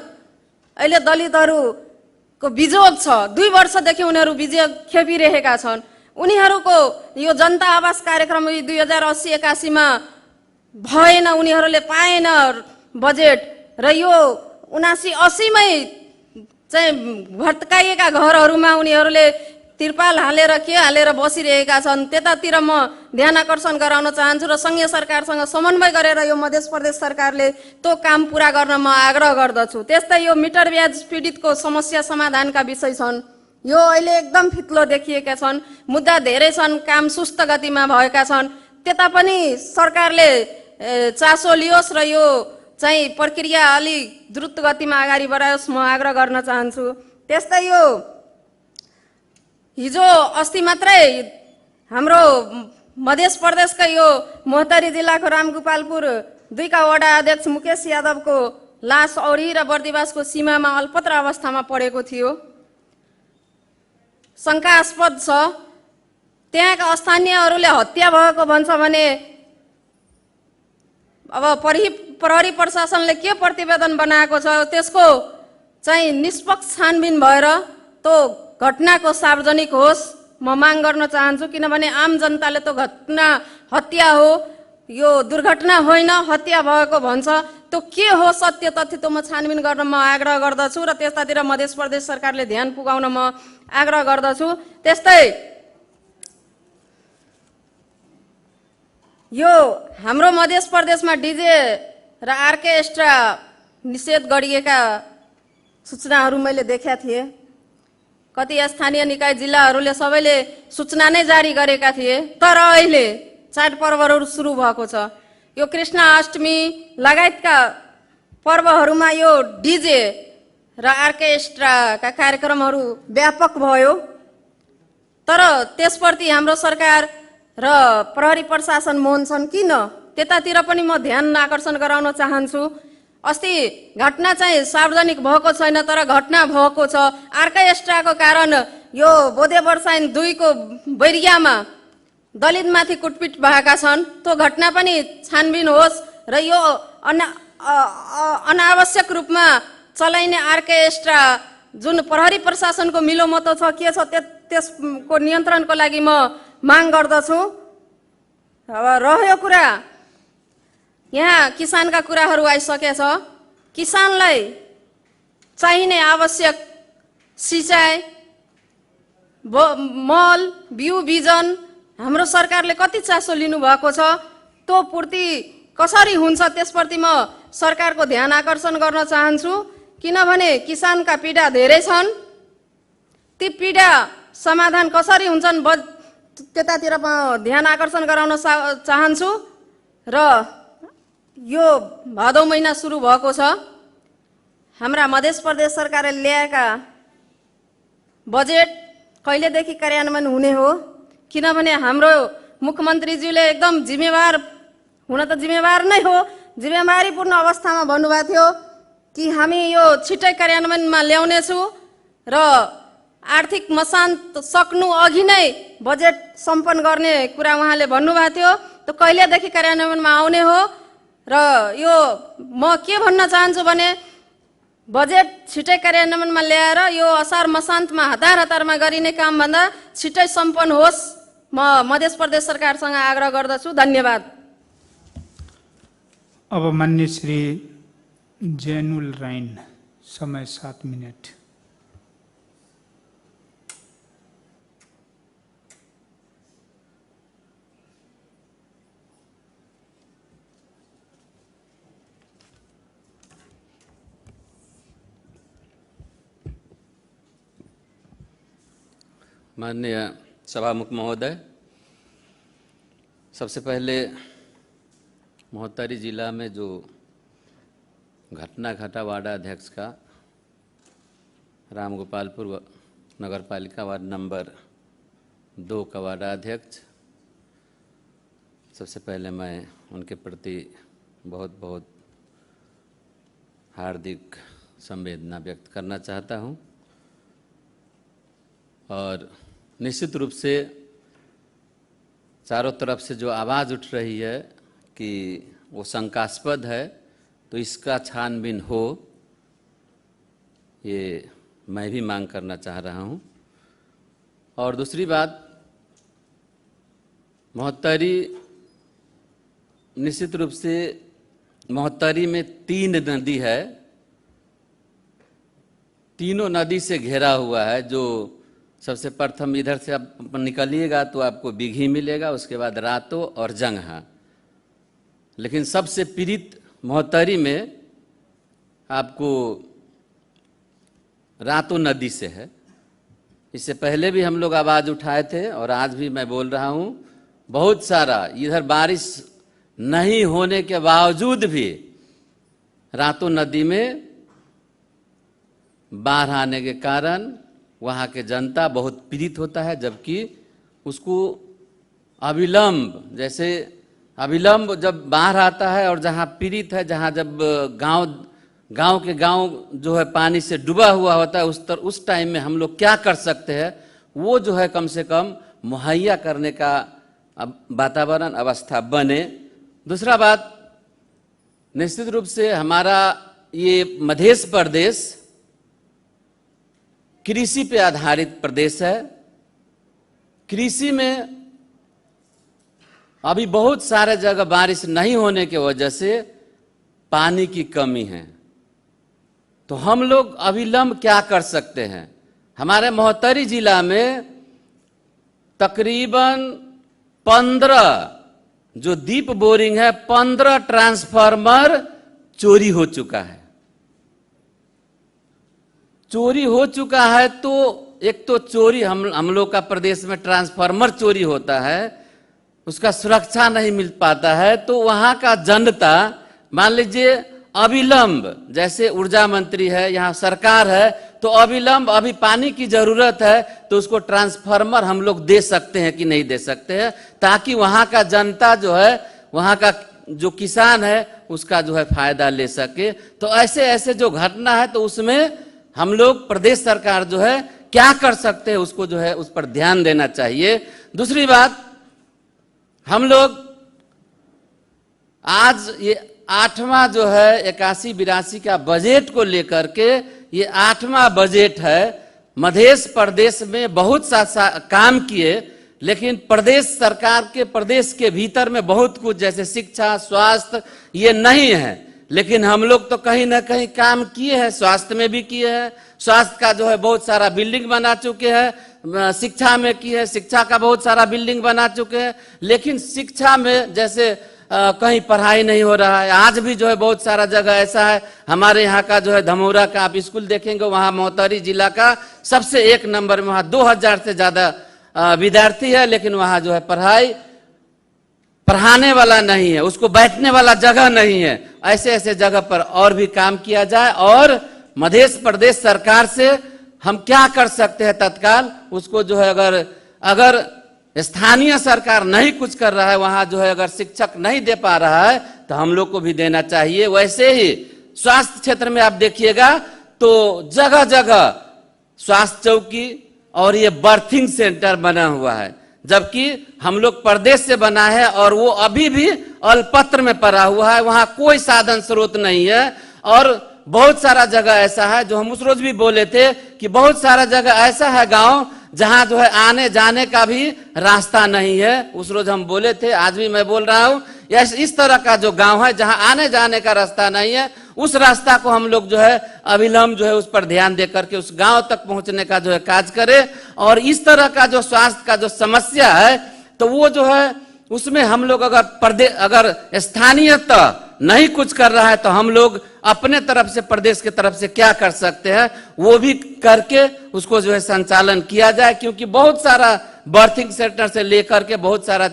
अहिले दलितहरूको बिजोग छ। 2 वर्षदेखि उनीहरू बिजोग खेपिरहेका छन्। उनीहरूको यो जनता आवास कार्यक्रम 2080-81 मा भएन, उनीहरूले पाएन बजेट, र यो 79-80 मै चाहिँ भत्काइएका घरहरूमा उनीहरूले तिरपाल हालेर के हालेर बसिरहेका छन्। त्यतातिर म ध्यान आकर्षण गराउन चाहन्छु र सङ्घीय सरकारसँग समन्वय गरेर यो मध्य प्रदेश सरकारले त्यो काम पुरा गर्न म आग्रह गर्दछु। त्यस्तै यो मिटर ब्याज पीडितको समस्या समाधानका विषय छन्, यो अहिले एकदम फितलो देखिएका छन्, मुद्दा धेरै छन्, काम सुस्त गतिमा भएका छन्। त्यता पनि सरकारले चासो लियोस् र यो चाहिँ प्रक्रिया अलि द्रुत गतिमा अगाडि बढायोस्, म आग्रह गर्न चाहन्छु। त्यस्तै यो हिजो अस्ति मात्रै हाम्रो मध्य प्रदेशका यो मोहतरी जिल्लाको रामगोपालपुर 2 का वडा अध्यक्ष मुकेश यादवको लास औरी र बर्दिवासको सीमामा अल्पत्र अवस्थामा परेको थियो। शङ्कास्पद छ, त्यहाँका स्थानीयहरूले हत्या भएको भन्छ भने अब प्रहरी प्रशासनले के प्रतिवेदन बनाएको छ त्यसको चाहिँ निष्पक्ष छानबिन भएर त्यो घटनाको सार्वजनिक होस् म माग गर्न चाहन्छु। किनभने आम जनताले त्यो घटना हत्या हो, यो दुर्घटना होइन, हत्या भएको भन्छ, त्यो के हो सत्य तथ्य त्यो म छानबिन गर्न म आग्रह गर्दछु र त्यस्तातिर मध्य प्रदेश सरकारले ध्यान पुगाउन म आग्रह गर्दछु। त्यस्तै यो हाम्रो मध्य प्रदेशमा डिजे र आर्केस्ट्रा निषेध गरिएका सूचनाहरू मैले देखेका थिएँ। कति स्थानीय निकाय जिल्लाहरूले सबैले सूचना नै जारी गरेका थिए, तर अहिले चाडपर्वहरू सुरु भएको छ। यो कृष्ण अष्टमी लगायतका पर्वहरूमा यो डिजे र आर्केस्ट्राका कार्यक्रमहरू व्यापक भयो, तर त्यसप्रति हाम्रो सरकार र प्रहरी प्रशासन मौन छन् किन? त्यतातिर पनि म ध्यान आकर्षण गराउन चाहन्छु। अस्ति घटना चाहिँ सार्वजनिक भएको छैन, तर घटना भएको छ। आर्केस्ट्राको कारण यो बोधे वर्षाइन 2 को बैरियामा दलितमाथि कुटपिट भएका छन्, त्यो घटना पनि छानबिन होस् र यो अनावश्यक रूपमा चलाइने आर्केस्ट्रा जुन प्रहरी प्रशासनको मिलोमतो छ के छ त्यसको नियन्त्रणको लागि म माग गर्दछु। अब रह्यो कुरा यहाँ किसानका कुराहरू आइसकेछ। किसानलाई चाहिने आवश्यक सिँचाइ, मल, बिउ बिजन हाम्रो सरकारले कति चासो लिनुभएको छ, त्यो पूर्ति कसरी हुन्छ त्यसप्रति म सरकारको ध्यान आकर्षण गर्न चाहन्छु। किनभने किसानका पीडा धेरै छन्, ती पीडा समाधान कसरी हुन्छन् त्यतातिर म ध्यान आकर्षण गराउन चाहन्छु। र यो भदौ महिना सुरु भएको छ, हाम्रा मध्य प्रदेश सरकारले ल्याएका बजेट कहिलेदेखि कार्यान्वयन हुने हो? किनभने हाम्रो मुख्यमन्त्रीज्यूले एकदम जिम्मेवार, हुन त जिम्मेवार नै हो, जिम्मेवारीपूर्ण अवस्थामा भन्नुभएको थियो कि हामी यो छिट्टै कार्यान्वयनमा ल्याउनेछु र आर्थिक मसान्त सक्नु अघि नै बजेट सम्पन्न गर्ने कुरा उहाँले भन्नुभएको थियो। त्यो कहिलेदेखि कार्यान्वयनमा आउने हो? र यो म के भन्न चाहन्छु भने बजेट छिटै कार्यान्वयनमा ल्याएर यो असार मसान्तमा हतार हतारमा गरिने कामभन्दा छिटै सम्पन्न होस्, म मध्य प्रदेश सरकारसँग आग्रह गर्दछु। धन्यवाद। अब मान्य श्री जैनुल राइन, समय 7 मिनट। माननीय सभामुख महोदय, सबसे पहले महोत्तरी जिला में जो घटना घटा वार्ड अध्यक्ष का रामगोपालपुर नगर पालिका वार्ड नंबर 2 का वार्ड अध्यक्ष, सबसे पहले मैं उनके प्रति बहुत बहुत हार्दिक संवेदना व्यक्त करना चाहता हूं। और निश्चित रूप से चारों तरफ से जो आवाज़ उठ रही है कि वो शंकास्पद है, तो इसका छानबीन हो, ये मैं भी मांग करना चाह रहा हूँ। और दूसरी बात, महोत्तरी निश्चित रूप से महोत्तरी में 3 नदी है, तीनों नदी से घेरा हुआ है। जो सबसे प्रथम इधर से आप निकलिएगा तो आपको बिघी मिलेगा, उसके बाद रातो और जंगहा। लेकिन सबसे पीड़ित महोत्तरी में आपको रातो नदी से है। इससे पहले भी हम लोग आवाज़ उठाए थे और आज भी मैं बोल रहा हूँ, बहुत सारा इधर बारिश नहीं होने के बावजूद भी रातो नदी में बाढ़ आने के कारण वहाँ के जनता बहुत पीड़ित होता है। जबकि उसको अविलंब, जैसे अविलंब जब बाढ़ आता है और जहाँ पीड़ित है, जहाँ जब गांव के गांव जो है पानी से डूबा हुआ होता है, उस टाइम में हम लोग क्या कर सकते हैं, वो जो है कम से कम मुहैया करने का वातावरण अवस्था बने। दूसरा बात, निश्चित रूप से हमारा ये मध्य प्रदेश कृषि पे आधारित प्रदेश है। कृषि में अभी बहुत सारे जगह बारिश नहीं होने के वजह से पानी की कमी है, तो हम लोग अविलंब क्या कर सकते हैं। हमारे महोत्तरी जिला में तकरीबन 15 जो डीप बोरिंग है, 15 ट्रांसफार्मर चोरी हो चुका है। चोरी हो चुका है तो एक तो चोरी हम लोग का प्रदेश में ट्रांसफार्मर चोरी होता है, उसका सुरक्षा नहीं मिल पाता है, तो वहाँ का जनता, मान लीजिए अविलंब, जैसे ऊर्जा मंत्री है, यहाँ सरकार है, तो अविलंब अभी पानी की जरूरत है तो उसको ट्रांसफार्मर हम लोग दे सकते हैं कि नहीं दे सकते हैं, ताकि वहाँ का जनता जो है, वहाँ का जो किसान है, उसका जो है फायदा ले सके। तो ऐसे ऐसे जो घटना है तो उसमें हम लोग प्रदेश सरकार जो है क्या कर सकते हैं, उसको जो है उस पर ध्यान देना चाहिए। दूसरी बात, हम लोग आज ये 8वां जो है 81-82 का बजट को लेकर के, ये 8वां बजट है। मध्य प्रदेश में बहुत सा काम किए, लेकिन प्रदेश सरकार के प्रदेश के भीतर में बहुत कुछ, जैसे शिक्षा, स्वास्थ्य, ये नहीं है। लेकिन हम लोग तो कहीं ना कहीं काम किए हैं, स्वास्थ्य में भी किए हैं, स्वास्थ्य का जो है बहुत सारा बिल्डिंग बना चुके हैं, शिक्षा में किए हैं, शिक्षा का बहुत सारा बिल्डिंग बना चुके हैं। लेकिन शिक्षा में जैसे कहीं पढ़ाई नहीं हो रहा है, आज भी जो है बहुत सारा जगह ऐसा है। हमारे यहाँ का जो है धमौरा का आप स्कूल देखेंगे, वहाँ महोत्तरी जिला का सबसे 1 नंबर में, वहाँ 2000 से ज़्यादा विद्यार्थी है, लेकिन वहाँ जो है पढ़ाई पढ़ाने वाला नहीं है, उसको बैठने वाला जगह नहीं है। ऐसे ऐसे जगह पर और भी काम किया जाए और मध्य प्रदेश सरकार से हम क्या कर सकते हैं तत्काल, उसको जो है अगर स्थानीय सरकार नहीं कुछ कर रहा है, वहां जो है अगर शिक्षक नहीं दे पा रहा है तो हम लोग को भी देना चाहिए। वैसे ही स्वास्थ्य क्षेत्र में आप देखिएगा तो जगह जगह स्वास्थ्य चौकी, और ये बर्थिंग सेंटर बना हुआ है, जबकि हम लोग प्रदेश से बना है और वो अभी भी अल्पत्र में पड़ा हुआ है, वहां कोई साधन स्रोत नहीं है। और बहुत सारा जगह ऐसा है जो हम उस रोज भी बोले थे कि बहुत सारा जगह ऐसा है गांव जहां जो है आने जाने का भी रास्ता नहीं है। उस रोज हम बोले थे, आज भी मैं बोल रहा हूं, इस तरह का जो गांव है जहां आने जाने का रास्ता नहीं है, उस रास्ता को हम लोग जो है अविलंब जो है उस पर ध्यान दे करके उस गांव तक पहुंचने का जो है कार्य करे। और इस तरह का जो स्वास्थ्य का जो समस्या है तो वो जो है उसमें हम लोग अगर प्रदेश अगर स्थानीयतः नहीं कुछ कर रहा है तो हम लोग अपने तरफ से प्रदेश के तरफ से क्या कर सकते हैं वो भी करके उसको जो है संचालन किया जाए, क्योंकि बहुत सारा बर्थिंग सेंटर से लेकर के बहुत सारा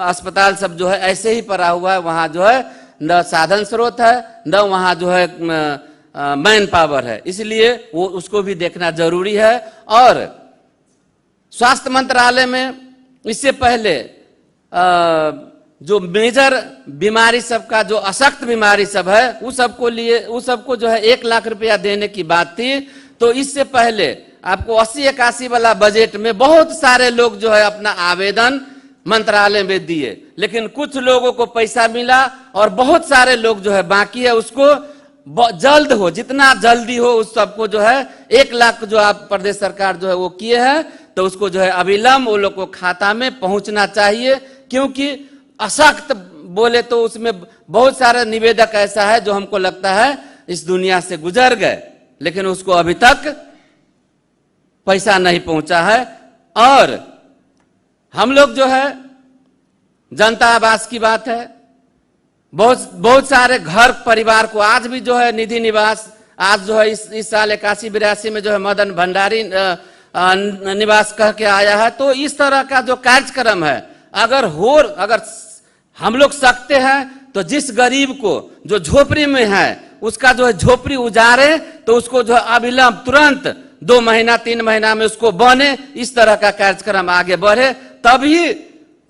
अस्पताल सब जो है ऐसे ही पड़ा हुआ है, वहाँ जो है न साधन स्रोत है न वहाँ जो है मैन पावर है, इसलिए वो उसको भी देखना जरूरी है। और स्वास्थ्य मंत्रालय में इससे पहले जो मेजर बीमारी सब का जो अशक्त बीमारी सब है उस सबको लिए उस सबको जो है 1 लाख रुपया देने की बात थी, तो इससे पहले आपको 80-81 वाला बजट में बहुत सारे लोग जो है अपना आवेदन मंत्रालय में दिए, लेकिन कुछ लोगों को पैसा मिला और बहुत सारे लोग जो है बाकी है, उसको जल्द हो जितना जल्दी हो उस सबको जो है 1 लाख जो आप प्रदेश सरकार जो है वो किए हैं तो उसको जो है अविलंब वो लोग को खाता में पहुंचना चाहिए, क्योंकि अशक्त बोले तो उसमें बहुत सारे निवेदक ऐसा है जो हमको लगता है इस दुनिया से गुजर गए लेकिन उसको अभी तक पैसा नहीं पहुंचा है। और हम लोग जो है जनता आवास की बात है, बहुत बहुत सारे घर परिवार को आज भी जो है निधि निवास आज जो है इस साल 81-82 में जो है मदन भंडारी निवास कह के आया है। तो इस तरह का जो कार्यक्रम है अगर हम लोग सकते हैं तो जिस गरीब को जो झोपड़ी में है उसका जो है झोपड़ी उजारे तो उसको जो है अविलंब तुरंत 2 महीना 3 महीना में उसको बने, इस तरह का कार्यक्रम आगे बढ़े तभी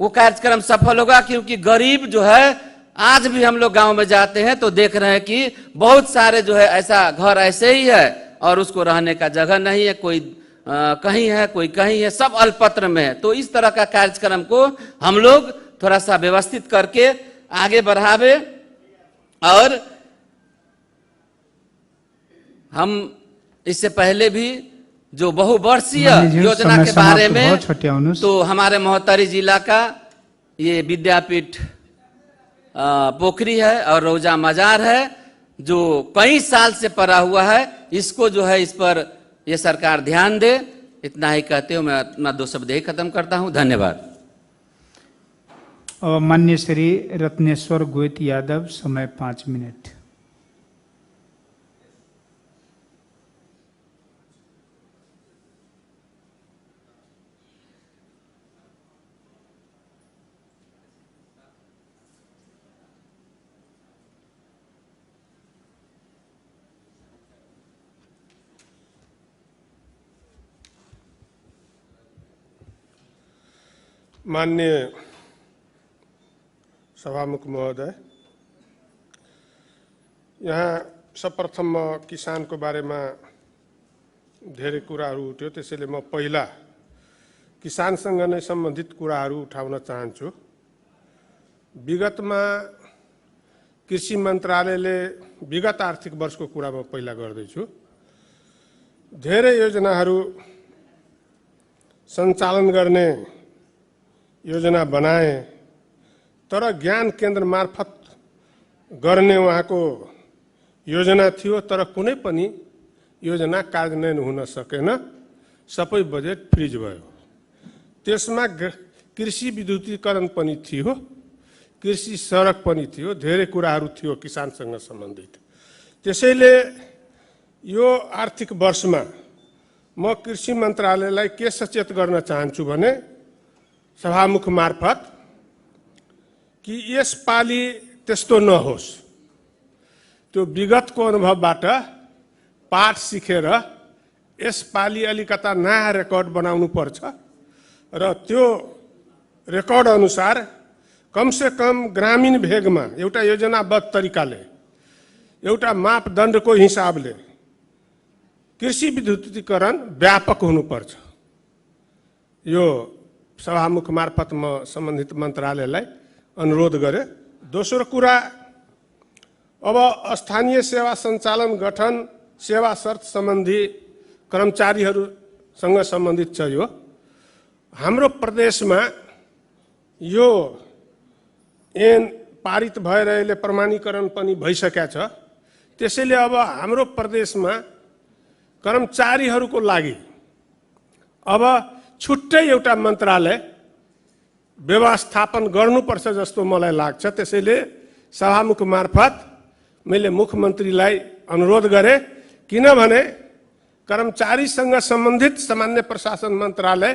वो कार्यक्रम सफल होगा। क्योंकि गरीब जो है आज भी हम लोग गांव में जाते हैं तो देख रहे हैं कि बहुत सारे जो है ऐसा घर ऐसे ही है और उसको रहने का जगह नहीं है, कोई कहीं है कोई कहीं है, सब अल्पत्र में है। तो इस तरह का कार्यक्रम को हम लोग थोड़ा सा व्यवस्थित करके आगे बढ़ावे। और हम इससे पहले भी जो बहुवर्षीय योजना के बारे में तो हमारे महोत्तरी जिला का ये विद्यापीठ पोखरी है और रोजा मजार है जो कई साल से पड़ा हुआ है, इसको जो है इस पर ये सरकार ध्यान दे। इतना ही कहते हुए मैं अपना 2 शब्द ही खत्म करता हूँ, धन्यवाद। मान्य श्री रत्नेश्वर गोयत यादव, समय 5 मिनट। माननीय सभामुख महोदय, यहाँ सर्वप्रथम म किसानको बारेमा धेरै कुराहरू उठ्यो, त्यसैले म पहिला किसानसँग नै सम्बन्धित कुराहरू उठाउन चाहन्छु। विगतमा कृषि मन्त्रालयले विगत आर्थिक वर्षको कुरा म पहिला गर्दैछु, धेरै योजनाहरू सञ्चालन गर्ने योजना बनाए तर ज्ञान केन्द्र मार्फत गर्ने उहाँको योजना थियो, तर कुनै पनि योजना कार्यान्वयन हुन सकेन, सबै बजेट फ्रिज भयो। त्यसमा कृषि विद्युतीकरण पनि थियो, कृषि सडक पनि थियो, धेरै कुराहरू थियो किसानसँग सम्बन्धित। त्यसैले यो आर्थिक वर्षमा म कृषि मन्त्रालयलाई के सचेत गर्न चाहन्छु भने सभामुख मार्फत कि यसपालि त्यस्तो नहोस्, त्यो विगतको अनुभवबाट पाठ सिकेर यसपालि अलिकता नयाँ रेकर्ड बनाउनु पर्छ र त्यो रेकर्ड अनुसार कमसे कम ग्रामीण भेगमा एउटा योजनाबद्ध तरिकाले, एउटा मापदण्डको हिसाबले कृषि विद्युतीकरण व्यापक हुनुपर्छ। यो सभामुख मार्फत म सम्बन्धित मन्त्रालयलाई अनुरोध गरे। दोस्रो कुरा, अब स्थानीय सेवा सञ्चालन गठन सेवा शर्त सम्बन्धी कर्मचारीहरूसँग सम्बन्धित छ। यो हाम्रो प्रदेशमा यो ऐन पारित भएर अहिले प्रमाणीकरण पनि भइसकेको छ। त्यसैले अब हाम्रो प्रदेशमा कर्मचारीहरूको लागि अब छुट्टै एउटा मन्त्रालय व्यवस्थापन गर्नुपर्छ जस्तो मलाई लाग्छ। त्यसैले सभामुख मार्फत मैले मुख्यमन्त्रीलाई अनुरोध गरेँ, किनभने कर्मचारीसँग सम्बन्धित सामान्य प्रशासन मन्त्रालय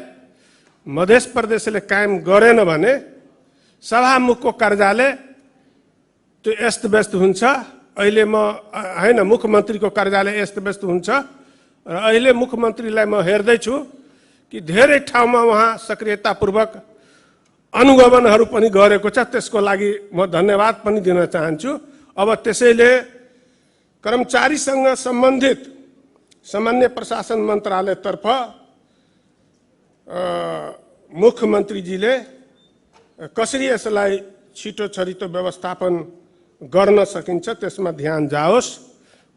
मध्य प्रदेशले कायम गरेन भने सभामुखको कार्यालय त्यो यस्त व्यस्त हुन्छ। अहिले म हैन, मुख्यमन्त्रीको कार्यालय यस्त व्यस्त हुन्छ र अहिले मुख्यमन्त्रीलाई म हेर्दैछु कि धेरै ठाउँमा उहाँ सक्रियतापूर्वक अनुगमनहरू पनि गरेको छ। त्यसको लागि म धन्यवाद पनि दिन चाहन्छु। अब त्यसैले कर्मचारीसँग सम्बन्धित सामान्य प्रशासन मन्त्रालयतर्फ मुख्यमन्त्रीजीले कसरी यसलाई छिटो छरितो व्यवस्थापन गर्न सकिन्छ त्यसमा ध्यान जाओस्।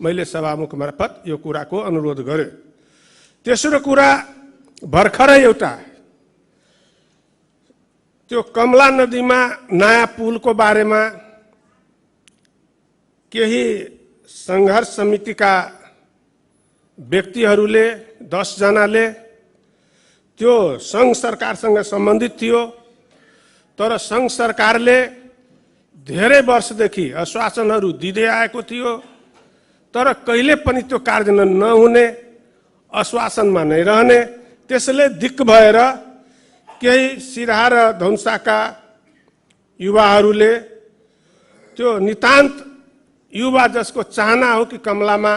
मैले सभामुख मार्फत यो कुराको अनुरोध गरेँ। तेस्रो कुरा, भर्खरै एउटा त्यो कमला नदीमा नयाँ पुलको बारेमा केही सङ्घर्ष समितिका व्यक्तिहरूले 10 जनाले त्यो सङ्घ सरकारसँग सम्बन्धित थियो, तर सङ्घ सरकारले धेरै वर्षदेखि आश्वासनहरू दिँदै आएको थियो, तर कहिले पनि त्यो कार्यान्वयन नहुने, आश्वासनमा नै रहने। त्यसले दिक्क भएर केही सिराहा र धनुषाका युवाहरूले त्यो नितान्त युवा जसको चाहना हो कि कमलामा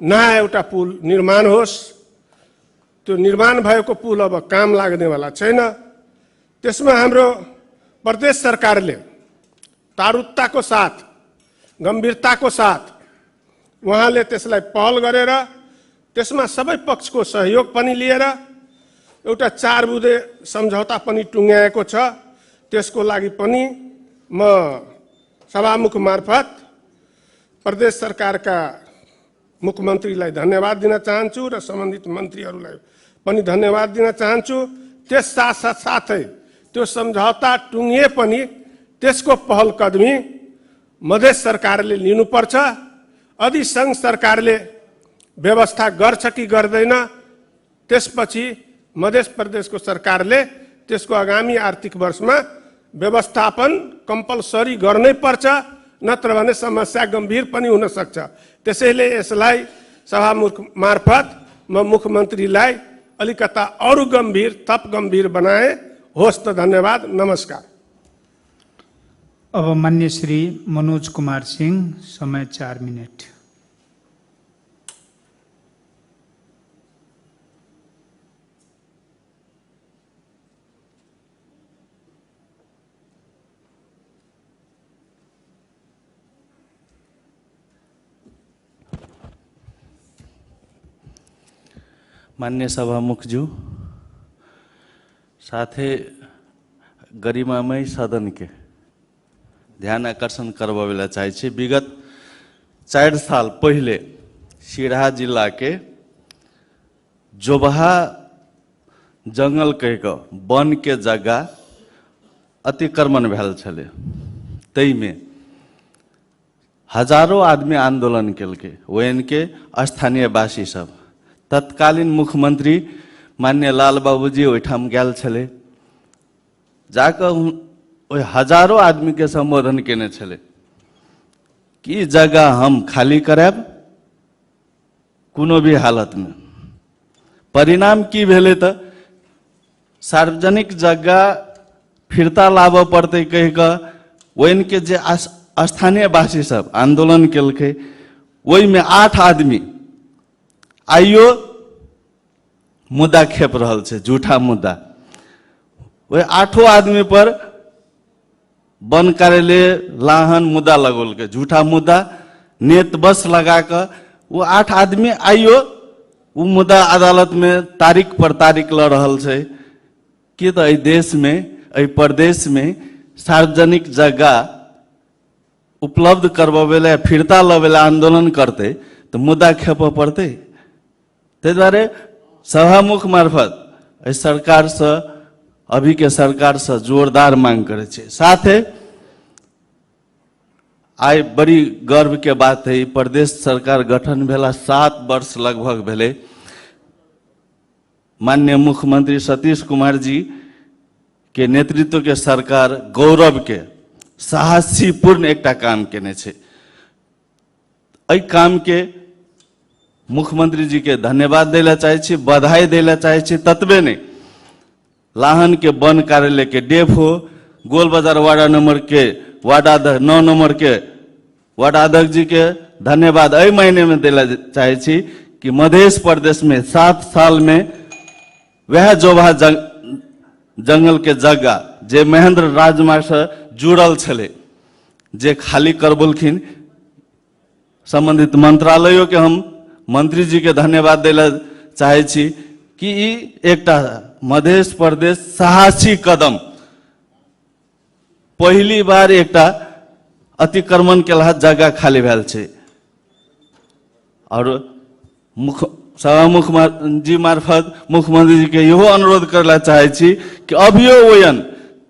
नयाँ एउटा पुल निर्माण होस्, त्यो निर्माण भएको पुल अब काम लाग्नेवाला छैन। त्यसमा हाम्रो प्रदेश सरकारले तारुत्ताको साथ, गम्भीरताको साथ उहाँले त्यसलाई पहल गरेर त्यसमा सबै पक्षको सहयोग पनि लिएर एउटा 4 बुँदे सम्झौता पनि टुङ्ग्याएको छ। त्यसको लागि पनि म सभामुख मार्फत प्रदेश सरकारका मुख्यमन्त्रीलाई धन्यवाद दिन चाहन्छु र सम्बन्धित मन्त्रीहरूलाई पनि धन्यवाद दिन चाहन्छु। त्यस साथसाथै त्यो सम्झौता टुङ्गिए पनि त्यसको पहल कदमी मधेस सरकारले लिनुपर्छ। यदि सङ्घ सरकारले व्यवस्था गर्छ कि गर्दैन त्यसपछि मध्य प्रदेशको सरकारले त्यसको आगामी आर्थिक वर्षमा व्यवस्थापन कम्पलसरी गर्नै पर्छ, नत्र भने समस्या गम्भीर पनि हुन सक्छ। त्यसैले यसलाई सभामुख मार्फत म मुख्यमन्त्रीलाई अलिकता अरू गम्भीर, थप गम्भीर बनाए होस् त। धन्यवाद, नमस्कार। अब मान्य श्री मनोज कुमार सिंह, समय 4 मिनट। मान्य सभामुखज्यू, साथे गरिमामय सदनके ध्यान आकर्षण करबाबै ला चाहै छी। विगत 4 साल पहिले सिराहा जिल्ला के जोबहा जंगल कहि कऽ वन के जगह अतिक्रमण भेल छलै, ताहिमे हजारों आदमी आंदोलन केलकै, ओहन के स्थानीयवासी सब। तत्कालीन मुख्यमंत्री मान्य लाल बाबूजी ओहिठाम गेल छलै, जाकऽ ओहि हजारों आदमी के संबोधन केने छलै कि जगह हम खाली करायब कोनो भी हालत में। परिणाम की भेलै तऽ सार्वजनिक जगह फिरता लाबऽ पड़तै कहि कऽ ओहिके जे स्थानीयवासी सब आंदोलन केलकै, ओहिमे 8 आदमी आइयो मुद्दा खेप रहल छै, झूठा मुद्दा। ओहि 8 आदमी पर वन कार्यालय लाहन मुद्दा लगौलकै, झूठा मुद्दा, नेत बस लगा कऽ वो 8 आदमी आइयो ओ मुद्दा अदालतमे तारीख पर तारीख लऽ रहल छै। कि तऽ एहि देशमे, एहि प्रदेशमे सार्वजनिक जगह उपलब्ध करबबै लए, फिरता लबै लए आन्दोलन करतै तऽ मुद्दा खेपऽ पड़तै। ताहि दुआरे सभामुख मार्फत एहि सरकारसँ, अभीके सरकारसँ जोरदार मांग करै छै। साथे आइ बड़ी गर्वके बात है, प्रदेश सरकार गठन भेला 7 वर्ष लगभग भेलै। माननीय मुख्यमंत्री सतीश कुमार जी के नेतृत्व के सरकार गौरव के साहसीपूर्ण एकटा काम केने छै। एहि काम के मुख्यमंत्री जी के धन्यवाद दै लए चाहै छी, बधाई दै लए चाहै छी। ततबे नहि, लाहन के वन कार्यालय के डेफो, गोल बाजार वार्ड नंबर के वार्ड अध्यक्ष, 9 नंबर के वार्ड अध्यक्ष जी के धन्यवाद एहि महीने में दै लए चाहै छी कि मध्य प्रदेश में 7 साल में वह जोभा जंगल के जगह जे महेंद्र राजमार्ग से जुड़ल छलै जे खाली करबलखिन। संबंधित मंत्रालयों के हम मंत्री जी के धन्यवाद दै लए चाहै छी कि ई एकटा मध्य प्रदेश साहसी कदम, पहिली बार एकटा अतिक्रमण केलहा जगह खाली भेल छै। और मुख्य सभामुख जी मार्फत मुख्यमंत्री जी के इहो अनुरोध करे ला चाहै छी कि अभियो ओहन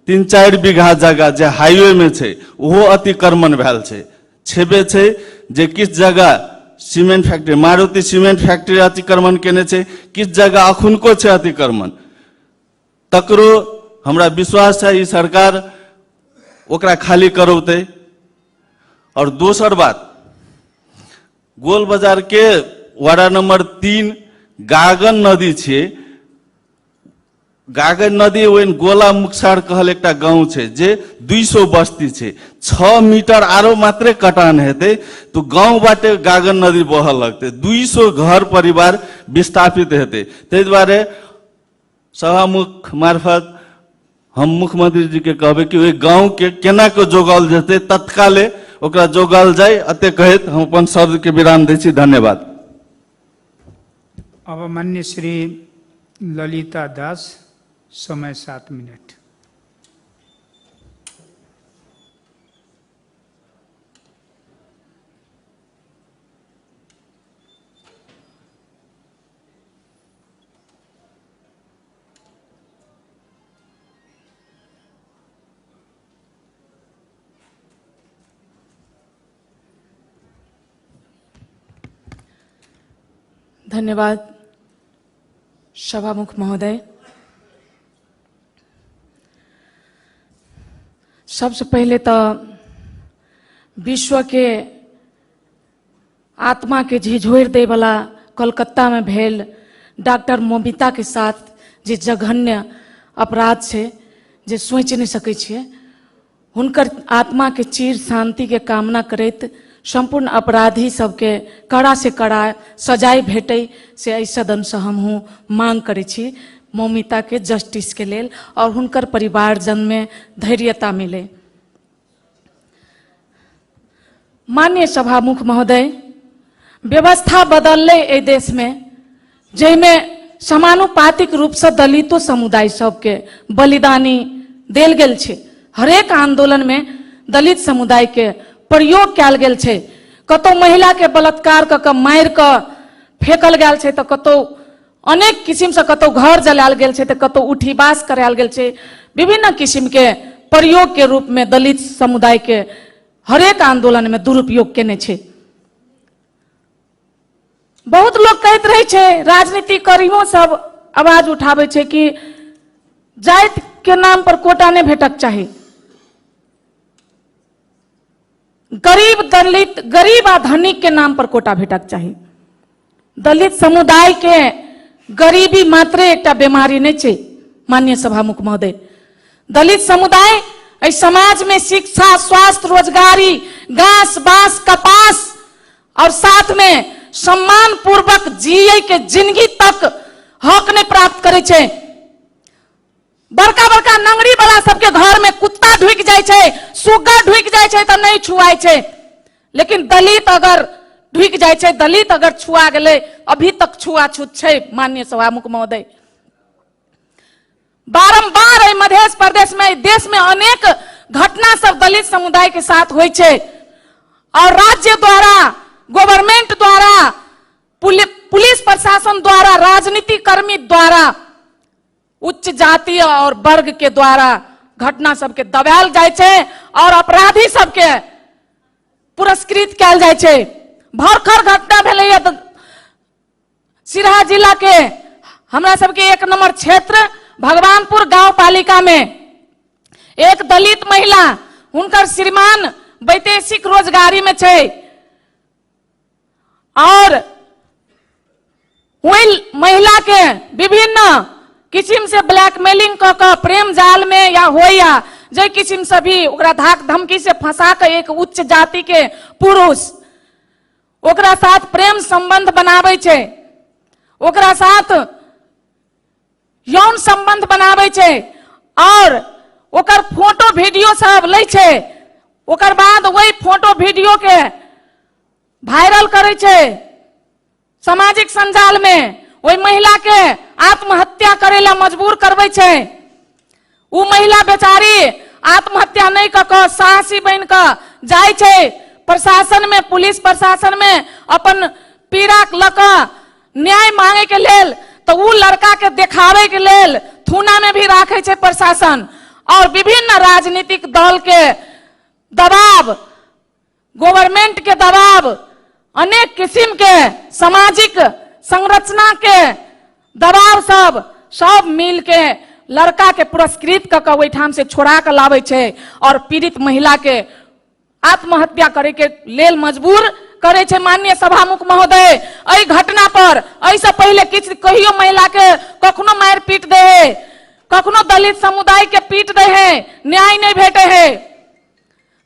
3-4 बीघा जगह जे हाईवे में छै ओहो अतिक्रमण भेल छै, छेबे छै जे किछु जगह cement factory, Maruti cement factory अतिक्रमण केने छै, किछु जगह अखुनको छै अतिक्रमण। तकरो हमरा विश्वास है ई सरकार ओकरा खाली करौतै। और दोसर बात, गोल बाजार के वार्ड नंबर 3 गागन नदी छै। गागन नदी ओहि गोला मुखसार कहल एकटा गाँव छै जे 200 बस्ती छै, 6 मीटर आरो मात्रे कटान हेतै तो गाँव बाटे गागन नदी बहऽ लगतै, 200 घर परिवार विस्थापित हेतै। ताहि दुआरे सभामुख मार्फत हम मुख्यमंत्री जी के कहबै कि ओहि गाँव के केना के जोगाओल जेतै, तत्काले ओकरा जोगाओल जाय। एते कहैत हम अपन शब्द के विराम दै छी। धन्यवाद। अब मान्य श्री ललिता दास, समय 7 मिनट। धन्यवाद सभामुख महोदय। सबसे पहले तो विश्व के आत्मा के झिझोरि दै वाला कलकत्ता में भेल डॉक्टर मोमिता के साथ जे जघन्य अपराध छै जे सोचि नहि सकै छियै, हुनकर आत्मा के चिर शांति के कामना करैत संपूर्ण अपराधी सबके कड़ा से कड़ा सजाय भेटै से एहि सदन से हमहूँ मांग करै छी मौमिता के जस्टिस के लेल और हुनकर परिवारजन में धैर्यता मिले। माननीय सभामुख महोदय, व्यवस्था बदललै एहि देश में जाहिमे समानुपातिक रूपसँ दलितो समुदाय सबके बलिदानी देल गेल छै। हरेक आंदोलन में दलित समुदाय के प्रयोग कयल गेल छै। कतौ महिला के बलात्कार कऽ कऽ मारि कऽ फेकल गेल छै तऽ कतौ अनेक किसिमसँ कतौ घर जलायल गेल छै तऽ कतौ उठीबास करायल गेल छै। विभिन्न किसिमके प्रयोगके रूपमे दलित समुदायके हरेक आंदोलनमे दुरुपयोग केने छै। बहुत लोग कहैत रहै छै, राजनीति करियो सब आवाज उठाबै छै कि जाति के नाम पर कोटा नहि भेटक चाही, गरीब दलित, गरीब आ धनिक के नाम पर कोटा भेटक चाही। दलित समुदाय के गरीबी मात्रे एकटा बीमारी नहीं छै। माननीय सभामुख महोदय, दलित समुदाय एहि समाज में शिक्षा, स्वास्थ्य, रोजगारी, घास बांस, कपास और साथ में सम्मान पूर्वक जिये के जिंदगी तक हक नहीं प्राप्त करे छै। बड़का बड़का नंगड़ी वाला सबके घर में कुत्ता ढुकि जाय छै, सुग्गा ढुकि जाय छै तऽ नहीं छुआय छै, लेकिन दलित अगर ढुकि जाइ छै। दलित अगर छुआ गेलै, अभी तक छुआछूत छै। माननीय सभामुख महोदय, बारंबार एहि मध्य प्रदेश में, देश में अनेक घटना सब दलित समुदाय के साथ होइ छै और राज्य द्वारा, गवर्नमेंट द्वारा, पुलिस प्रशासन द्वारा, राजनीतिक कर्मी द्वारा, उच्च जातीय और वर्ग के द्वारा घटना सबके दबायल जाइ छै और अपराधी सबके पुरस्कृत कयल जाइ छै। भरखर घटना भेलैया सिरहा जिला के हमरा सबके 1 नंबर क्षेत्र भगवानपुर गांव पालिका में एक दलित महिला, हुनकर श्रीमान वैदेशिक रोजगारी में छै और ओहि महिला के विभिन्न किसिम से ब्लैकमेलिंग क के प्रेम जाल में या होया जे किसिम से भी ओकरा धाक धमकी से फंसा के एक उच्च जाति के पुरुष ओकरा साथ प्रेम संबंध बनाबै छै, ओकरा साथ यौन संबंध बनाबै छै और ओकर फोटो वीडियो सब लै छै। ओकर बाद वही फोटो वीडियो के वायरल करै छै सामाजिक संजाल में, ओहि महिला के आत्महत्या करै ला मजबूर करबै छै। उ महिला बेचारी आत्महत्या नहीं कऽ कऽ साहसी बनि कऽ जाइ छै प्रशासन में, पुलिस प्रशासन में अपन पीड़ा लऽ कऽ न्याय मांगे के लेल, तो उ लड़का के देखावे के लेल थूना में भी राखे छै प्रशासन और विभिन्न राजनीतिक दल के दबाव, गवर्नमेंट के दबाव, अनेक किस्म के सामाजिक संरचना के दबाव सब सब मिल के लड़का के पुरस्कृत कऽ कऽ ओहिठाम से छोड़ा कऽ लाबै छै और पीड़ित महिला के आत्महत्या करे के लेल मजबूर करे छै। माननीय सभामुख महोदय, एहि घटना पर एहिसँ पहिले किछु कहियो महिला के कखनो मारि पीट दे है, कखनो दलित समुदाय के पीट दे है, न्याय नहीं भेटे है,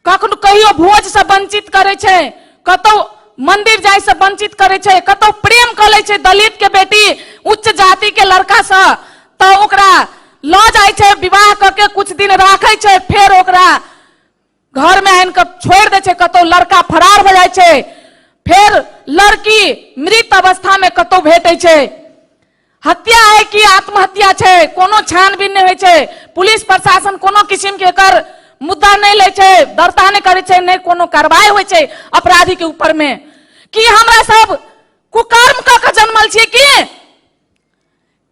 कखनो कहियो भोज से वंचित करे छै, कतौ मंदिर जाय से वंचित करे छै, कतौ प्रेम कऽ लै छै दलित के बेटी उच्च जाति के लड़का से तऽ ओकरा लऽ जाइ छै, विवाह कऽ के कुछ दिन राखै छै, फेर ओकरा घर में आनि कऽ छोड़ि दै छै, कतौ लड़का फरार भऽ जाइ छै, फेर लड़की मृत अवस्था में कतौ भेटै छै। हत्या है कि आत्महत्या छै कोनो छानबीन नहि होइ छै, पुलिस प्रशासन कोनो किसिम के एकर मुद्दा नहि लै छै, दर्ता नहि करै छै, नहि कोनो कार्रवाई होइ छै अपराधी के ऊपर में। की हमरा सब कुकर्म कऽ के जन्मल छियै? की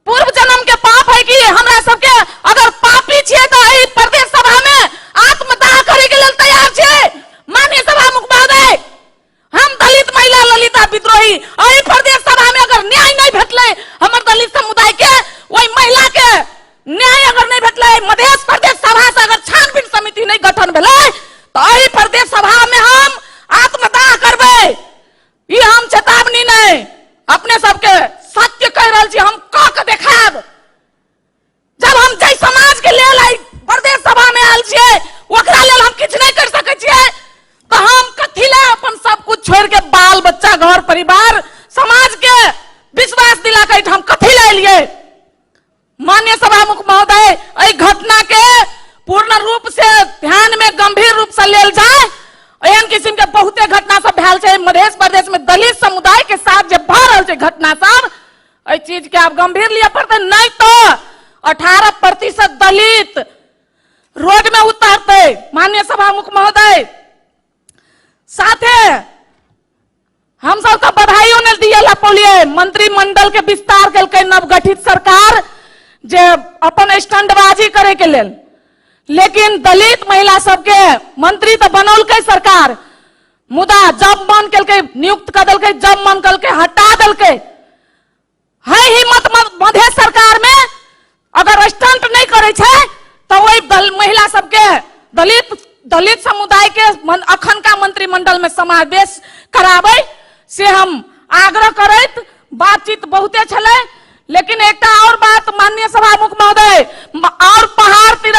पूर्व जन्म के पाप है कि हमरा सबके? अगर पापी छियै तऽ एहि प्रदेश सभा में आत्मदाह करे के लेल तैयार छियै। माननीय सभामुख महोदय, हम दलित महिला ललिता विद्रोही एहि प्रदेश सभा में अगर न्याय नहीं भेटलै हमर दलित समुदाय के, ओहि महिला के न्याय अगर नहीं भेटलै, मध्य प्रदेश सभा से अगर छानबीन समिति नहीं गठन भेलै तऽ एहि प्रदेश सभा में हम आत्मदाह करबै। ई हम चेतावनी नहीं, अपने सबके सत्य कह रहल छी, हम कह के देखायब। जब हम जाहि समाज के लेल एहि प्रदेश सभा में आयल छियै ओकरा लेल हम किछु नहीं कर सकै छियै तऽ हम कथी लए अपन सब कुछ छोड़ि के बाल बच्चा घर परिवार समाज के विश्वास दिला के एहिठाम कथी लए एलियै? माननीय सभामुख महोदय, एहि घटना के पूर्ण रूप से ध्यान में गंभीर रूप से लेल जाय। एहन किस्म के बहुते घटना सब भेल छै मध्य प्रदेश में दलित समुदाय के साथ जे भऽ रहल छै घटना सब, एहि चीज के आब गंभीर लिअ पड़तै, नहीं तो 18% दलित रोड में उतरतै। माननीय सभामुख महोदय, साथे हम सब तो बधाइयो नहीं दिए ला पौलिए, मंत्रिमंडल के विस्तार केलकै नवगठित सरकार जे अपन स्टंटबाजी करे के लेल, लेकिन दलित महिला सबके मंत्री तो बनौलकै सरकार, मुदा जब मन केलकै नियुक्त कर देलकै, जब मन केलकै हटा देलकै। है हिम्मत मध्य सरकार में अगर स्टंट नहीं करे छै तो वही महिला सबके दलित समुदाय के अखनका मंत्रिमंडल में समावेश कराबै से हम आग्रह करैत। बातचीत बहुते छलै, लेकिन एकटा और बात माननीय सभामुख महोदय, और पहाड़ तिर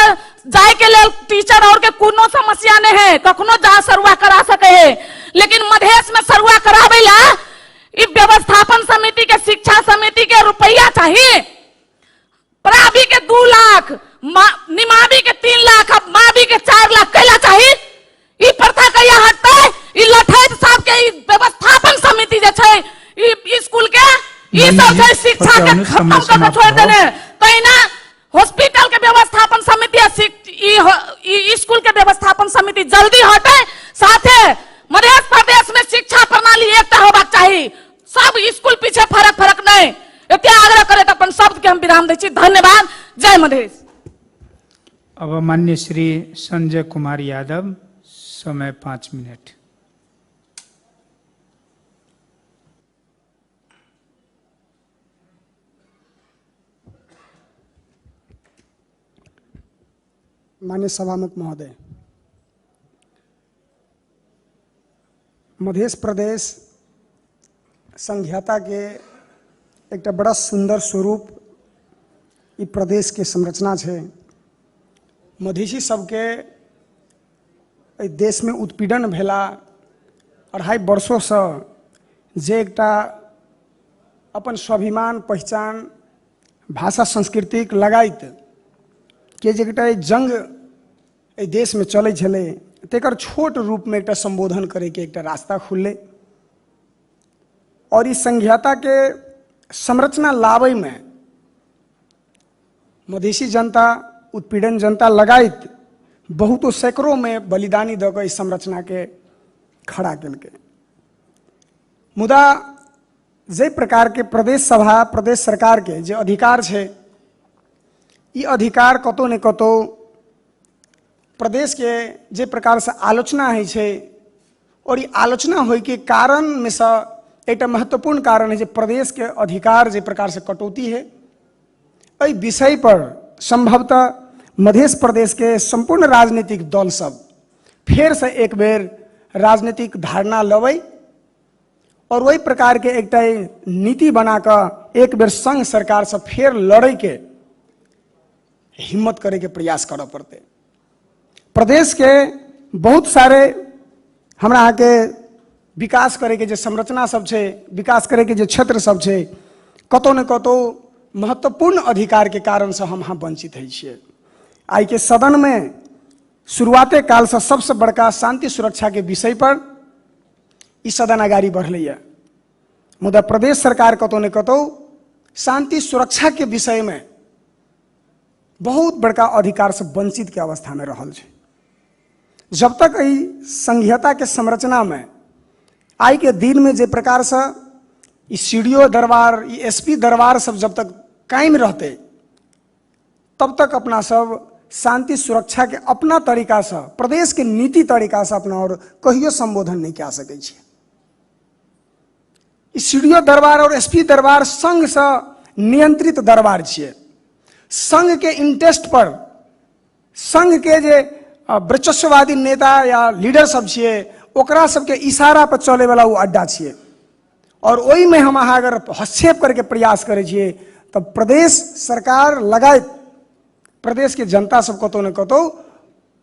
जाय के लेल टीचर और के कोनो समस्या नहीं है, कखनो जा सरुआ करा सके है, लेकिन मधेश में सरुआ कराबै ला ई व्यवस्थापन समिति के शिक्षा समिति के रुपया चाहिए। प्राबी के 2 लाख, निमाबी के 3 लाख, अब माबी के 4 लाख कैला चाहिए? ई प्रथा कहिया हटतै? ई लठैत साहब के ई व्यवस्थापन समिति ई सब छै शिक्षा के खत्म कऽ के छोड़ि देने। तहिना हॉस्पिटल के व्यवस्थापन समिति आ ई स्कूल के व्यवस्थापन समिति जल्दी हटे। साथे मध्य प्रदेश में शिक्षा प्रणाली एकटा होबाक चाही, सब स्कूल पीछे फरक फरक नहीं। एते आग्रह करैत अपन शब्द के हम विराम दै छी। धन्यवाद। जय मधेश। अब मान्य श्री संजय कुमार यादव, समय 5 मिनट। मान्य सभामुख महोदय, मध्य प्रदेश संघीयता के एकटा बड़ा सुंदर स्वरूप ई प्रदेश के संरचना छै। मधेशी सबके एहि देशमे उत्पीड़न भेला 2.5 वर्षोसँ जे एकटा अपन स्वाभिमान, पहचान, भाषा, संस्कृतिक लगाइत के जे एकटा जंग एहि देशमे चलै छलै तेकर छोट रूपमे एकटा संबोधन करैके एकटा रास्ता खुललै। और ई संघीयता के संरचना लाबैमे मधेशी जनता, उत्पीड़न जनता लगाइत बहुतो सैकड़ों में बलिदानी दऽ कऽ ई संरचना के खड़ा केलकै। मुदा जाहि प्रकार के प्रदेश सभा, प्रदेश सरकार के जे अधिकार छै, ई अधिकार कतौ ने कतौ प्रदेश के जे प्रकार से आलोचना होइ छै, और ई आलोचना होय के कारण में से एकटा महत्वपूर्ण कारण है जे प्रदेश के अधिकार जे प्रकार से कटौती है। एहि विषय पर संभवतः मध्य प्रदेश के संपूर्ण राजनीतिक दल सब फेर से एक बेर राजनीतिक धारणा लबै और वही प्रकार के एकटा नीति बना कऽ एक बेर संघ सरकार से फेर लड़े के हिम्मत करे के प्रयास करऽ पड़तै। प्रदेश के बहुत सारे हमरा अहाँके विकास करे के जे संरचना सब छै, विकास करे के जे क्षेत्र सब छै, कतौ ने कतौ महत्वपूर्ण अधिकार के कारण से हम अहाँ वंचित होइ छियै। आइ के सदन में शुरुआते काल से सबसे बड़का शांति सुरक्षा के विषय पर ई सदन अगाडि बढ़लैया, मुदा प्रदेश सरकार कतौ ने कतौ शांति सुरक्षा के विषय में बहुत बड़का अधिकार से वंचित के अवस्था में रहल छै। जब तक एहि संघीयता के संरचना में आइ के दिन में जे प्रकार से ई सी डी ओ दरबार, ई एस पी दरबार सब जब तक कायम रहते तब तक अपना सब शांति सुरक्षा के अपना तरीका से, प्रदेश के नीति तरीका से अपना और कहियो संबोधन नहीं कए सकै छियै। ई सी डी ओ दरबार और एस पी दरबार संघ से नियंत्रित दरबार छियै। संघ के इंटरेस्ट पर संघ के जे वर्चस्ववादी नेता या लीडर सब छियै ओकरा सबके इशारा पर चले वाला वो अड्डा छियै, और ओहिमे हम अहाँ अगर हस्तक्षेप करके प्रयास करै छियै तऽ प्रदेश सरकार लगाइत प्रदेश के जनता सब कतौ ने कतौ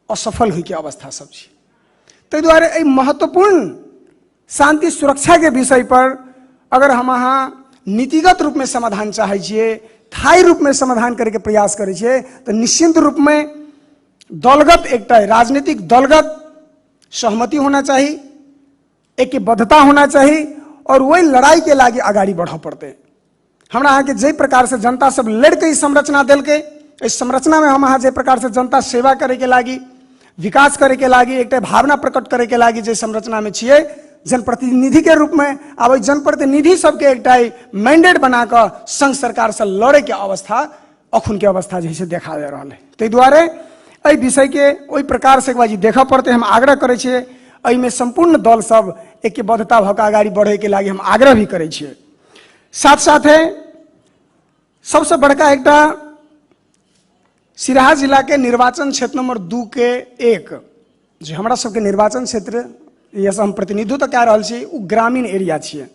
असफल होइके अवस्था सब छै। ताहि दुआरे एहि महत्वपूर्ण शांति सुरक्षा के विषय पर अगर हम अहाँ नीतिगत रूप में समाधान चाहै छियै, स्थायी रूप में समाधान करैके प्रयास करै छियै, तऽ निश्चित रूप में दलगत एकटा राजनीतिक दलगत सहमति होना चाही, ऐक्यबद्धता होना चाही, और वही लड़ाई के लागि अगाडि बढ़ऽ पड़तै। हमरा अहाँके जाहि प्रकार से जनता सब लड़िके ई संरचना देलकै, एहि संरचना में हम अहाँ जाहि प्रकार से जनता सेवा करैके लागि, विकास करैके लागि, एकटा भावना प्रकट करैके लागि जे संरचना में छियै जनप्रतिनिधि के रूप में, आब ओहि जनप्रतिनिधि सबके एकटा मैंडेट बना कऽ संघ सरकार से लड़े के अवस्था अखुन के अवस्था जे से देखा दे रहल है। ताहि दुआरे एहि विषय के ओहि प्रकार से एक बार देखऽ पड़तै। हम आग्रह करै छियै एहिमे संपूर्ण दल सब ऐक्यबद्धता भऽ कऽ अगाडि बढ़ैके लागि हम आग्रह भी करै छियै। साथ साथे सबसे बड़का एकटा सिराहा जिला के निर्वाचन क्षेत्र नंबर 2 के 1 जे हमरा सबके निर्वाचन क्षेत्र यह हम प्रतिनिधित्व कए रहल छी, ओ ग्रामीण एरिया छियै।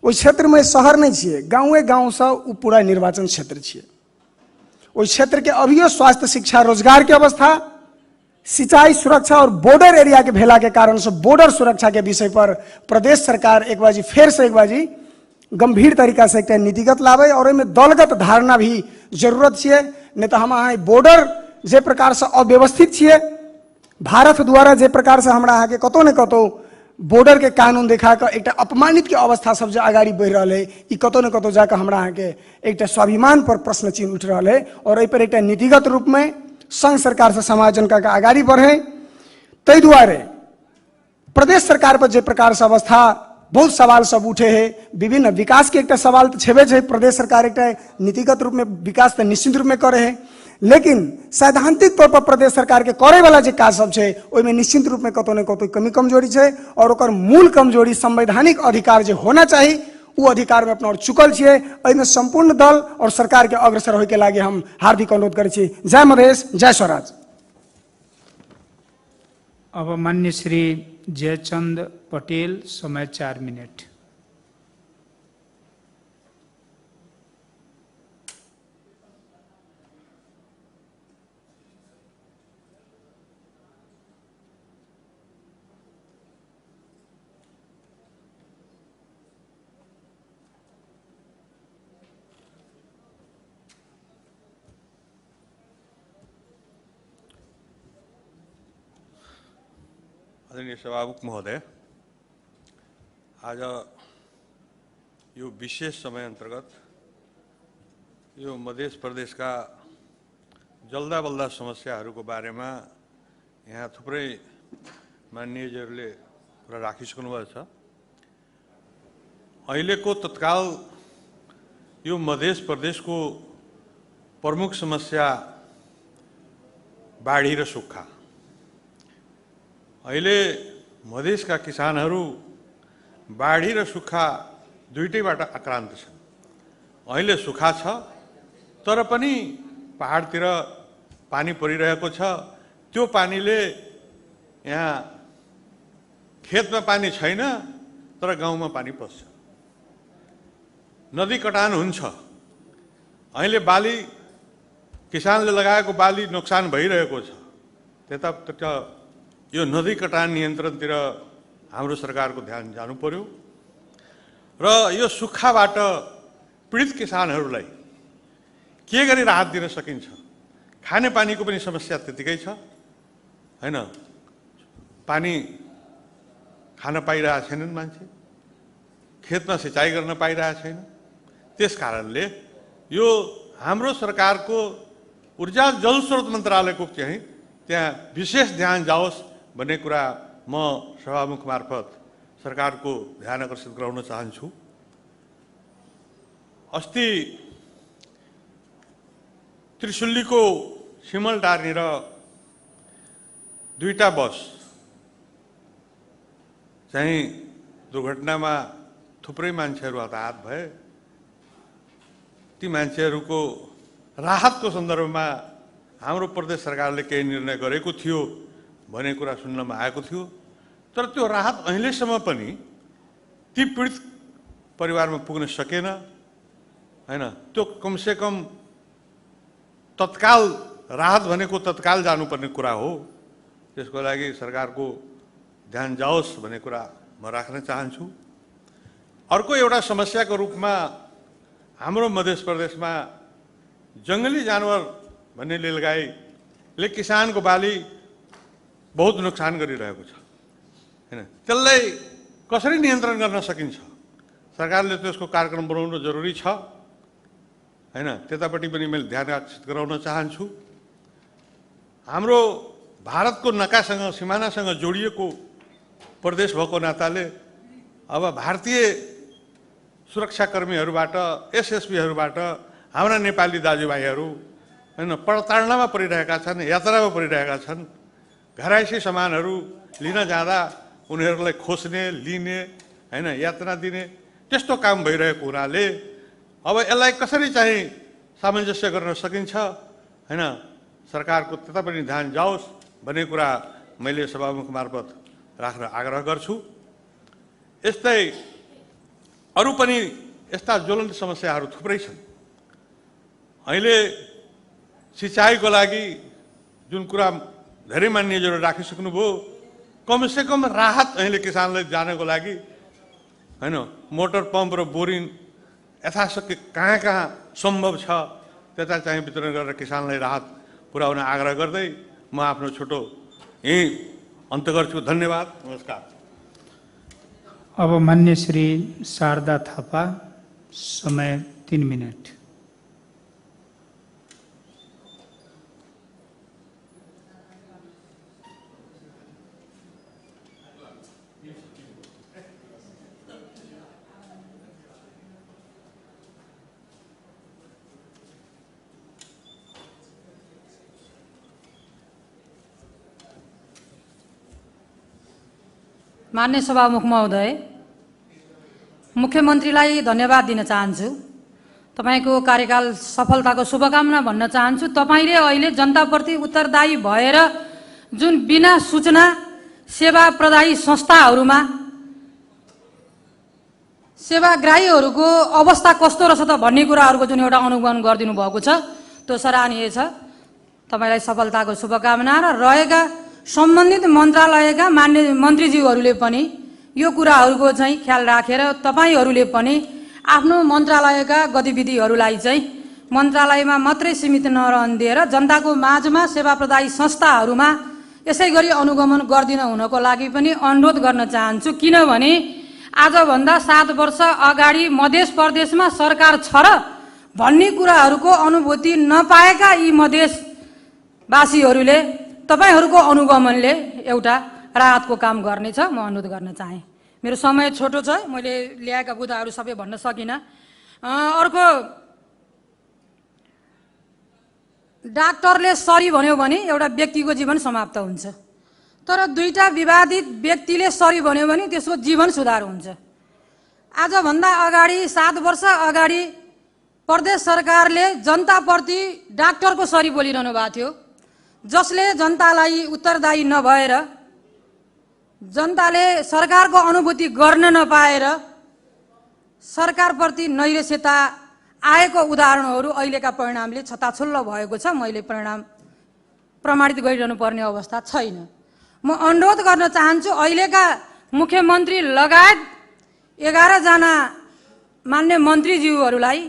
ओहि क्षेत्रमे शहर नहि छियै, गाँवे गाँवसँ ओ पूरा निर्वाचन क्षेत्र छियै। ओहि क्षेत्रके अभियो स्वास्थ्य, शिक्षा, रोजगार के अवस्था, सिंचाई, सुरक्षा और बॉर्डर एरिया के भेला के कारण से बॉर्डर सुरक्षा के विषय पर प्रदेश सरकार एक बाजी फेर से एक बाजी गंभीर तरीका से एकटा नीतिगत लाबै और ओहिमे दलगत धारणा भी जरूरत छियै। नहीं तो हम अहाँ बॉर्डर जे प्रकार से अव्यवस्थित छियै, भारत द्वारा जे प्रकार से हमरा अहाँके कतौ ने कतौ बॉर्डर के कानून देखा कऽ एकटा अपमानित के अवस्था सब जे अगाडि बढ़ि रहल है, ई कतौ ने कतौ जाकऽ हमरा अहाँके एकटा स्वाभिमान पर प्रश्न चिन्ह उठि रहल है और एहि पर एकटा नीतिगत रूप में संघ सरकार से समायोजन कऽ के अगाडि बढ़े। ताहि दुआरे प्रदेश सरकार पर जे प्रकार से अवस्था बहुत सवाल सब उठे है, विभिन्न विकास के एकटा सवाल तऽ छेबे छै, प्रदेश सरकार एकटा नीतिगत रूप में विकास तऽ निश्चित रूप में करे है, लेकिन सैद्धांतिक तौर पर प्रदेश सरकार के करे वाला जे काज सब छै ओहिमे निश्चित रूप में कतौ ने कतौ कमी कमजोरी छै और ओकर मूल कमजोरी संवैधानिक अधिकार जे होना चाही ओ अधिकार में अपना और चुकल छियै। एहिमे संपूर्ण दल और सरकार के अग्रसर होय के लागी हम हार्दिक अनुरोध करै छी। जय मधेश, जय स्वराज। अब मान्य श्री जयचंद पटेल, समय 4 मिनट। आदरणीय सभामुख महोदय, आज यो विशेष समय अन्तर्गत यो मध्य प्रदेशका जल्दा बल्दा समस्याहरूको बारेमा यहाँ थुप्रै मान्यज्यूहरूले कुरा राखिसक्नु भएको छ। अहिलेको तत्काल यो मध्य प्रदेशको प्रमुख समस्या बाढी र सुक्खा। अहिले मधेसका किसानहरू बाढी र सुक्खा दुईटैबाट आक्रान्त छन्। अहिले सुक्खा छ तर पनि पहाडतिर पानी परिरहेको छ, त्यो पानीले यहाँ खेतमा पानी छैन तर गाउँमा पानी पस्छ, नदी कटान हुन्छ। अहिले बाली किसानले लगाएको बाली नोक्सान भइरहेको छ। त्यतातिर यो नदी कटान नियन्त्रणतिर हाम्रो सरकारको ध्यान जानु पर्यो र यो सुक्खाबाट पीडित किसानहरूलाई के गरी राहत दिन सकिन्छ। खानेपानीको पनि समस्या त्यतिकै छ, हैन? पानी खान पाइरहेका छैनन् मान्छे, खेतमा सिँचाइ गर्न पाइरहेका छैन। त्यस कारणले यो हाम्रो सरकारको ऊर्जा जलस्रोत मन्त्रालयको चाहिँ त्यहाँ विशेष ध्यान जाओस् भन्ने कुरा म सभामुख मार्फत सरकारको ध्यान आकर्षित गराउन चाहन्छु। अस्ति त्रिशुलीको सिमलटारनिर दुईटा बस चाहिँ दुर्घटनामा थुप्रै मान्छेहरू हताहत भए। ती मान्छेहरूको राहतको सन्दर्भमा हाम्रो प्रदेश सरकारले केही निर्णय गरेको थियो भन्ने कुरा सुन्नमा आएको थियो, तर त्यो राहत अहिलेसम्म पनि ती पीडित परिवारमा पुग्न सकेन, हैन? त्यो कमसेकम तत्काल राहत भनेको तत्काल जानुपर्ने कुरा हो। त्यसको लागि सरकारको ध्यान जाओस् भन्ने कुरा म राख्न चाहन्छु। अर्को एउटा समस्याको रूपमा हाम्रो मध्य प्रदेशमा जङ्गली जानवर भन्ने नीलगाईले किसानको बाली बहुत नोक्सान गरिरहेको छ, हैन? त्यसलाई कसरी नियन्त्रण गर्न सकिन्छ? सरकारले त्यसको कार्यक्रम बनाउनु जरुरी छ, हैन? त्यतापट्टि पनि मैले ध्यान आकर्षित गराउन चाहन्छु। हाम्रो भारतको नाकासँग सिमानासँग जोडिएको प्रदेश भएको नाताले अब भारतीय सुरक्षाकर्मीहरूबाट एसएसबीहरूबाट हाम्रा नेपाली दाजुभाइहरू हैन प्रताडनामा परिरहेका छन्, यात्रामा परिरहेका छन्। घरायसी सामानहरू लिन जाँदा उनीहरूलाई खोज्ने, लिने, हैन यातना दिने त्यस्तो काम भइरहेको हुनाले अब यसलाई कसरी चाहिँ सामञ्जस्य गर्न सकिन्छ, हैन सरकारको त्यता पनि ध्यान जाओस् भन्ने कुरा मैले सभामुख मार्फत राख्न आग्रह गर्छु। यस्तै अरू पनि यस्ता ज्वलन्त समस्याहरू थुप्रै छन्। अहिले सिँचाइको लागि जुन कुरा धेरै मान्यज्यूले राखिसक्नुभयो, कमसेकम राहत अहिले किसानलाई जानको लागि हैन मोटर पम्प र बोरिङ यथाशक्ति कहाँ कहाँ सम्भव छ त्यता चाहिँ वितरण गरेर किसानलाई राहत पुर्याउन आग्रह गर्दै म आफ्नो छोटो यहीँ अन्त्य गर्छु। धन्यवाद, नमस्कार। अब मान्य श्री शारदा थापा, समय 3 मिनट। मान्य सभामुख महोदय, मुख्यमन्त्रीलाई धन्यवाद दिन चाहन्छु। तपाईको कार्यकाल सफलताको शुभकामना भन्न चाहन्छु। तपाईले अहिले जनताप्रति उत्तरदायी भएर जुन बिना सूचना सेवा प्रदायी संस्थाहरूमा सेवाग्राहीहरूको अवस्था कस्तो रहेछ त भन्ने कुराहरूको जुन एउटा अनुगमन गरिदिनु भएको छ त्यो सराहनीय छ। तपाईलाई सफलताको शुभकामना र रहेका सम्बन्धित मन्त्रालयका मान्य मन्त्रीज्यूहरूले पनि यो कुराहरूको चाहिँ ख्याल राखेर तपाईहरूले पनि आफ्नो मन्त्रालयका गतिविधिहरूलाई चाहिँ मन्त्रालयमा मात्रै सीमित नरहन दिएर जनताको माझमा सेवा प्रदायी संस्थाहरूमा यसै गरी अनुगमन गरिदिन हुनको लागि पनि अनुरोध गर्न चाहन्छु। किनभने आजभन्दा 7 वर्ष अगाडि मधेस प्रदेशमा सरकार छ र भन्ने कुराहरूको अनुभूति नपाएका यी मधेसवासीहरूले तपाईहरूको अनुगमनले एउटा राहतको काम गर्नेछ, म अनुरोध गर्न चाहे। मेरो समय छोटो छ, मैले ल्याएका बुदाहरू सबै भन्न सकिनँ। अर्को, डाक्टरले सरी भन्यो भने एउटा व्यक्तिको जीवन समाप्त हुन्छ, तर दुईटा विवादित व्यक्तिले सरी भन्यो भने त्यसको जीवन सुधार हुन्छ। आजभन्दा अगाडि 7 वर्ष अगाडि प्रदेश सरकारले जनताप्रति डाक्टरको सरी बोलिरहनु भएको थियो, जसले जनतालाई उत्तरदायी नभएर जनताले सरकारको अनुभूति गर्न नपाएर सरकारप्रति नैराश्यता आएको उदाहरणहरू अहिलेका परिणामले छताछुल्ल भएको छ। मैले परिणाम प्रमाणित गरिरहनु पर्ने अवस्था छैन। म अनुरोध गर्न चाहन्छु अहिलेका मुख्यमन्त्री लगायत 11 जना मान्य मन्त्रीज्यूहरूलाई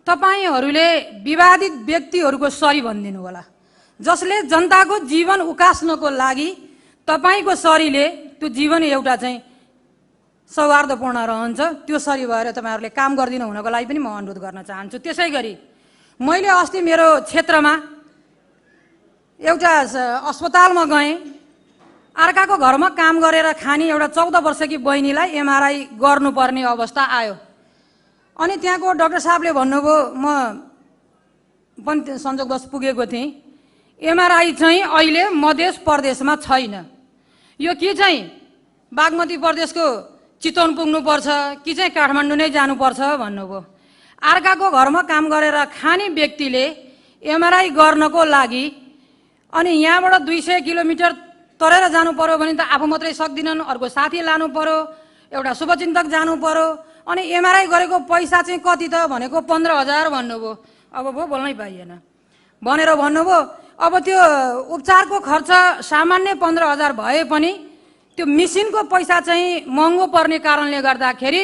तपाईहरूले विवादित व्यक्तिहरूको सरी भनिदिनु होला, जसले जनताको जीवन उकास्नको लागि तपाईको सरीले त्यो जीवन एउटा चाहिँ सौहार्दपूर्ण रहन्छ। त्यो सरी भएर तपाईहरूले काम गरिदिनु हुनको लागि पनि म अनुरोध गर्न चाहन्छु। त्यसै गरी मैले अस्ति मेरो क्षेत्रमा एउटा अस्पतालमा गएँ, अर्काको घरमा काम गरेर खाने एउटा 14 वर्षकी बहिनीलाई एमआरआई गर्नुपर्ने अवस्था आयो। अनि त्यहाँको डाक्टर साहबले भन्नुभयो, म पनि संजोगवश पुगेको थिएँ, एमआरआई चाहिँ अहिले मधेस प्रदेशमा छैन, यो कि चाहिँ बागमती प्रदेशको चितवन पुग्नुपर्छ कि चाहिँ काठमाडौँ नै जानुपर्छ भन्नुभयो। अर्काको घरमा काम गरेर खाने व्यक्तिले एमआरआई गर्नको लागि अनि यहाँबाट 200 किलोमिटर तरेर जानु पर्यो भने त आफू मात्रै सक्दिनन्, अर्को साथी लानु पर्यो, एउटा शुभचिन्तक जानु पर्यो। अनि एमआरआई गरेको पैसा चाहिँ कति त भनेको 15,000 भन्नुभयो। अब भो बोल्नै पाइएन भनेर भन्नुभयो। अब त्यो उपचारको खर्च सामान्य 15,000 भए पनि त्यो मिसिनको पैसा चाहिँ महँगो पर्ने कारणले गर्दाखेरि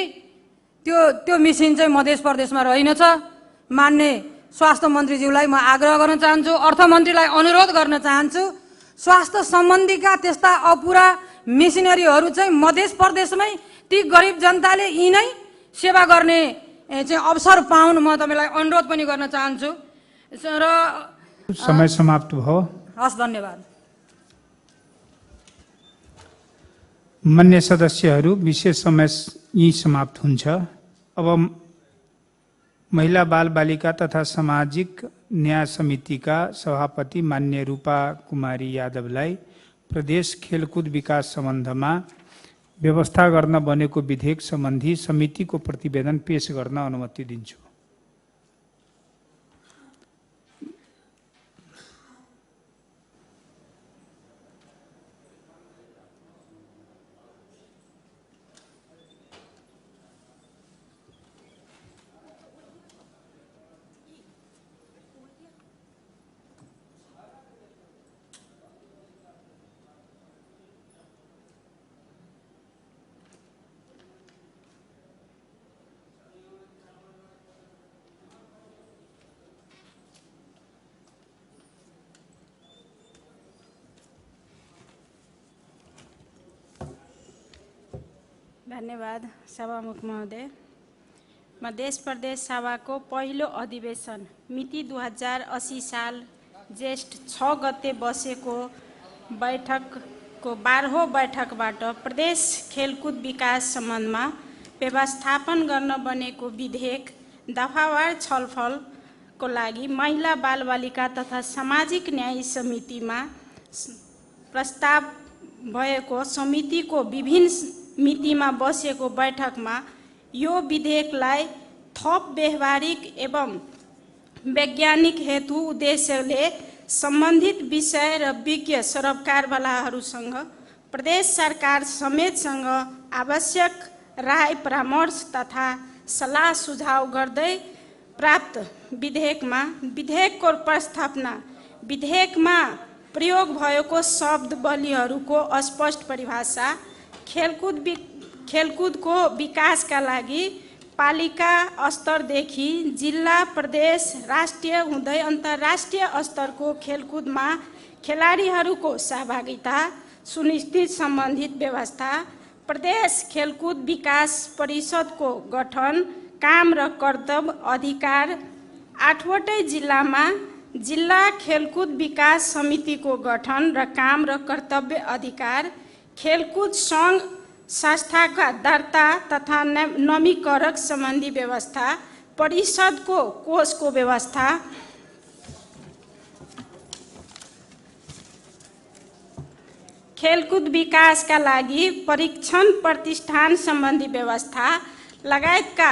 त्यो त्यो मिसिन चाहिँ मधेस प्रदेशमा रहेनछ। मान्य स्वास्थ्य मन्त्रीज्यूलाई म आग्रह गर्न चाहन्छु, अर्थमन्त्रीलाई अनुरोध गर्न चाहन्छु, स्वास्थ्य सम्बन्धीका त्यस्ता अपुरा मिसिनरीहरू चाहिँ मधेस प्रदेशमै ती गरिब जनताले यी नै सेवा गर्ने चाहिँ अवसर पाउन्, म तपाईँलाई अनुरोध पनि गर्न चाहन्छु। र समय समाप्त भयो। हस्, धन्यवाद। मान्य सदस्यहरू, विशेष समय यही समाप्त हुन्छ। अब महिला बाल बालिका तथा सामाजिक न्याय समितिका सभापति मान्य रूपा कुमारी यादवलाई प्रदेश खेलकुद विकास सम्बन्धमा व्यवस्था गर्न बनेको विधेयक सम्बन्धी समितिको प्रतिवेदन पेश गर्न अनुमति दिन्छु। धन्यवाद सभामुख महोदय। मध्य प्रदेश सभाको पहिलो अधिवेशन मिति 2080 साल ज्येष्ठ 6 गते बसेको बैठकको 12औं बैठकबाट प्रदेश खेलकुद विकास सम्बन्धमा व्यवस्थापन गर्न बनेको विधेयक दफावार छलफलको लागि महिला बालबालिका तथा सामाजिक न्याय समितिमा प्रस्ताव भएको समितिको विभिन्न मितिमा बसेको बैठकमा यो विधेयकलाई थप व्यवहारिक एवं वैज्ञानिक हेतु उद्देश्यले सम्बन्धित विषय र विज्ञ सरोकारवालाहरूसँग प्रदेश सरकार समेतसँग आवश्यक राय परामर्श तथा सल्लाह सुझाव गर्दै प्राप्त विधेयकमा विधेयकको प्रस्तावना, विधेयकमा प्रयोग भएको शब्दावलीहरूको अस्पष्ट परिभाषा, खेलकुदको विकासका लागि पालिका स्तरदेखि जिल्ला, प्रदेश, राष्ट्रिय हुँदै अन्तर्राष्ट्रिय स्तरको खेलकुदमा खेलाडीहरूको सहभागिता सुनिश्चित सम्बन्धित व्यवस्था, प्रदेश खेलकुद विकास परिषदको गठन, काम र कर्तव्य अधिकार, 8वटै जिल्लामा जिल्ला खेलकुद विकास समितिको गठन र काम र कर्तव्य अधिकार, खेलकुद सङ्घ संस्थाका दर्ता तथा नवीकरण सम्बन्धी व्यवस्था, परिषदको कोषको व्यवस्था, खेलकुद विकासका लागि परीक्षण प्रतिष्ठान सम्बन्धी व्यवस्था लगायतका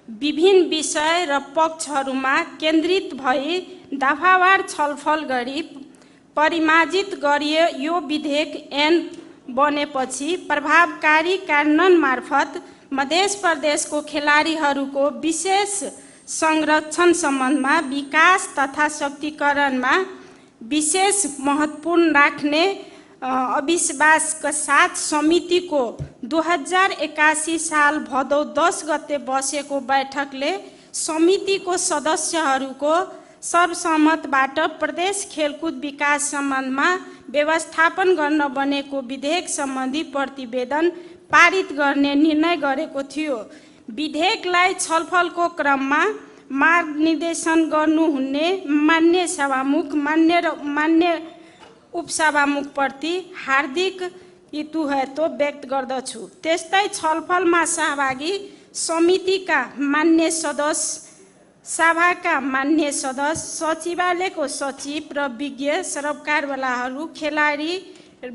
विभिन्न विषय र पक्षहरूमा केन्द्रित भई दफावार छलफल गरी परिमार्जित गरिए यो विधेयक ऐन बनेपछि प्रभावकारी कार्यान्वयन मार्फत मध्य प्रदेशको खेलाडीहरूको विशेष संरक्षण सम्बन्धमा विकास तथा सशक्तिकरणमा विशेष महत्त्वपूर्ण राख्ने अविश्वासका साथ समितिको 2081 साल भदौ 10 गते बसेको बैठकले समितिको सदस्यहरूको सर्वसम्मतबाट प्रदेश खेलकुद विकास सम्बन्धमा व्यवस्थापन गर्न बनेको विधेयक सम्बन्धी प्रतिवेदन पारित गर्ने निर्णय गरेको थियो। विधेयकलाई छलफलको क्रममा मार्गनिर्देशन गर्नुहुने मान्य सभामुख, मान्य उपसभामुखप्रति हार्दिक कृतज्ञता व्यक्त गर्दछु। त्यस्तै छलफलमा सहभागी समितिका मान्य सदस्य, सभाका मान्य सदस्य, सचिवालयको सचिव र विज्ञ सरोकारवालाहरू, खेलाडी,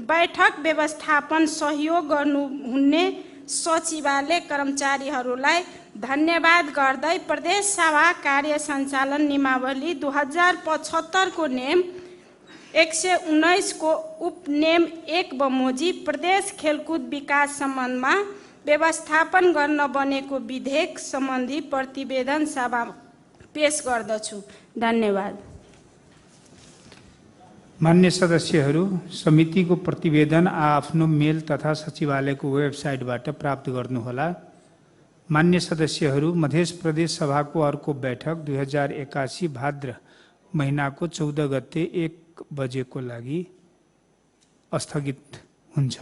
बैठक व्यवस्थापन सहयोग गर्नुहुने सचिवालय कर्मचारीहरूलाई धन्यवाद गर्दै प्रदेश सभा कार्य सञ्चालन नियमावली 2075 को नियम 119 को उपनियम 1 बमोजी प्रदेश खेलकुद विकास सम्बन्धमा व्यवस्थापन गर्न बनेको विधेयक सम्बन्धी प्रतिवेदन सभा पेश गर्दछु। धन्यवाद। मान्य सदस्यहरू, समितिको प्रतिवेदन आफ्नो मेल तथा सचिवालयको वेबसाइटबाट प्राप्त गर्नुहोला। मान्य सदस्यहरू, मध्य प्रदेश सभाको अर्को बैठक 2081 भाद्र महिनाको 14 गते 1 बजेको लागि स्थगित हुन्छ।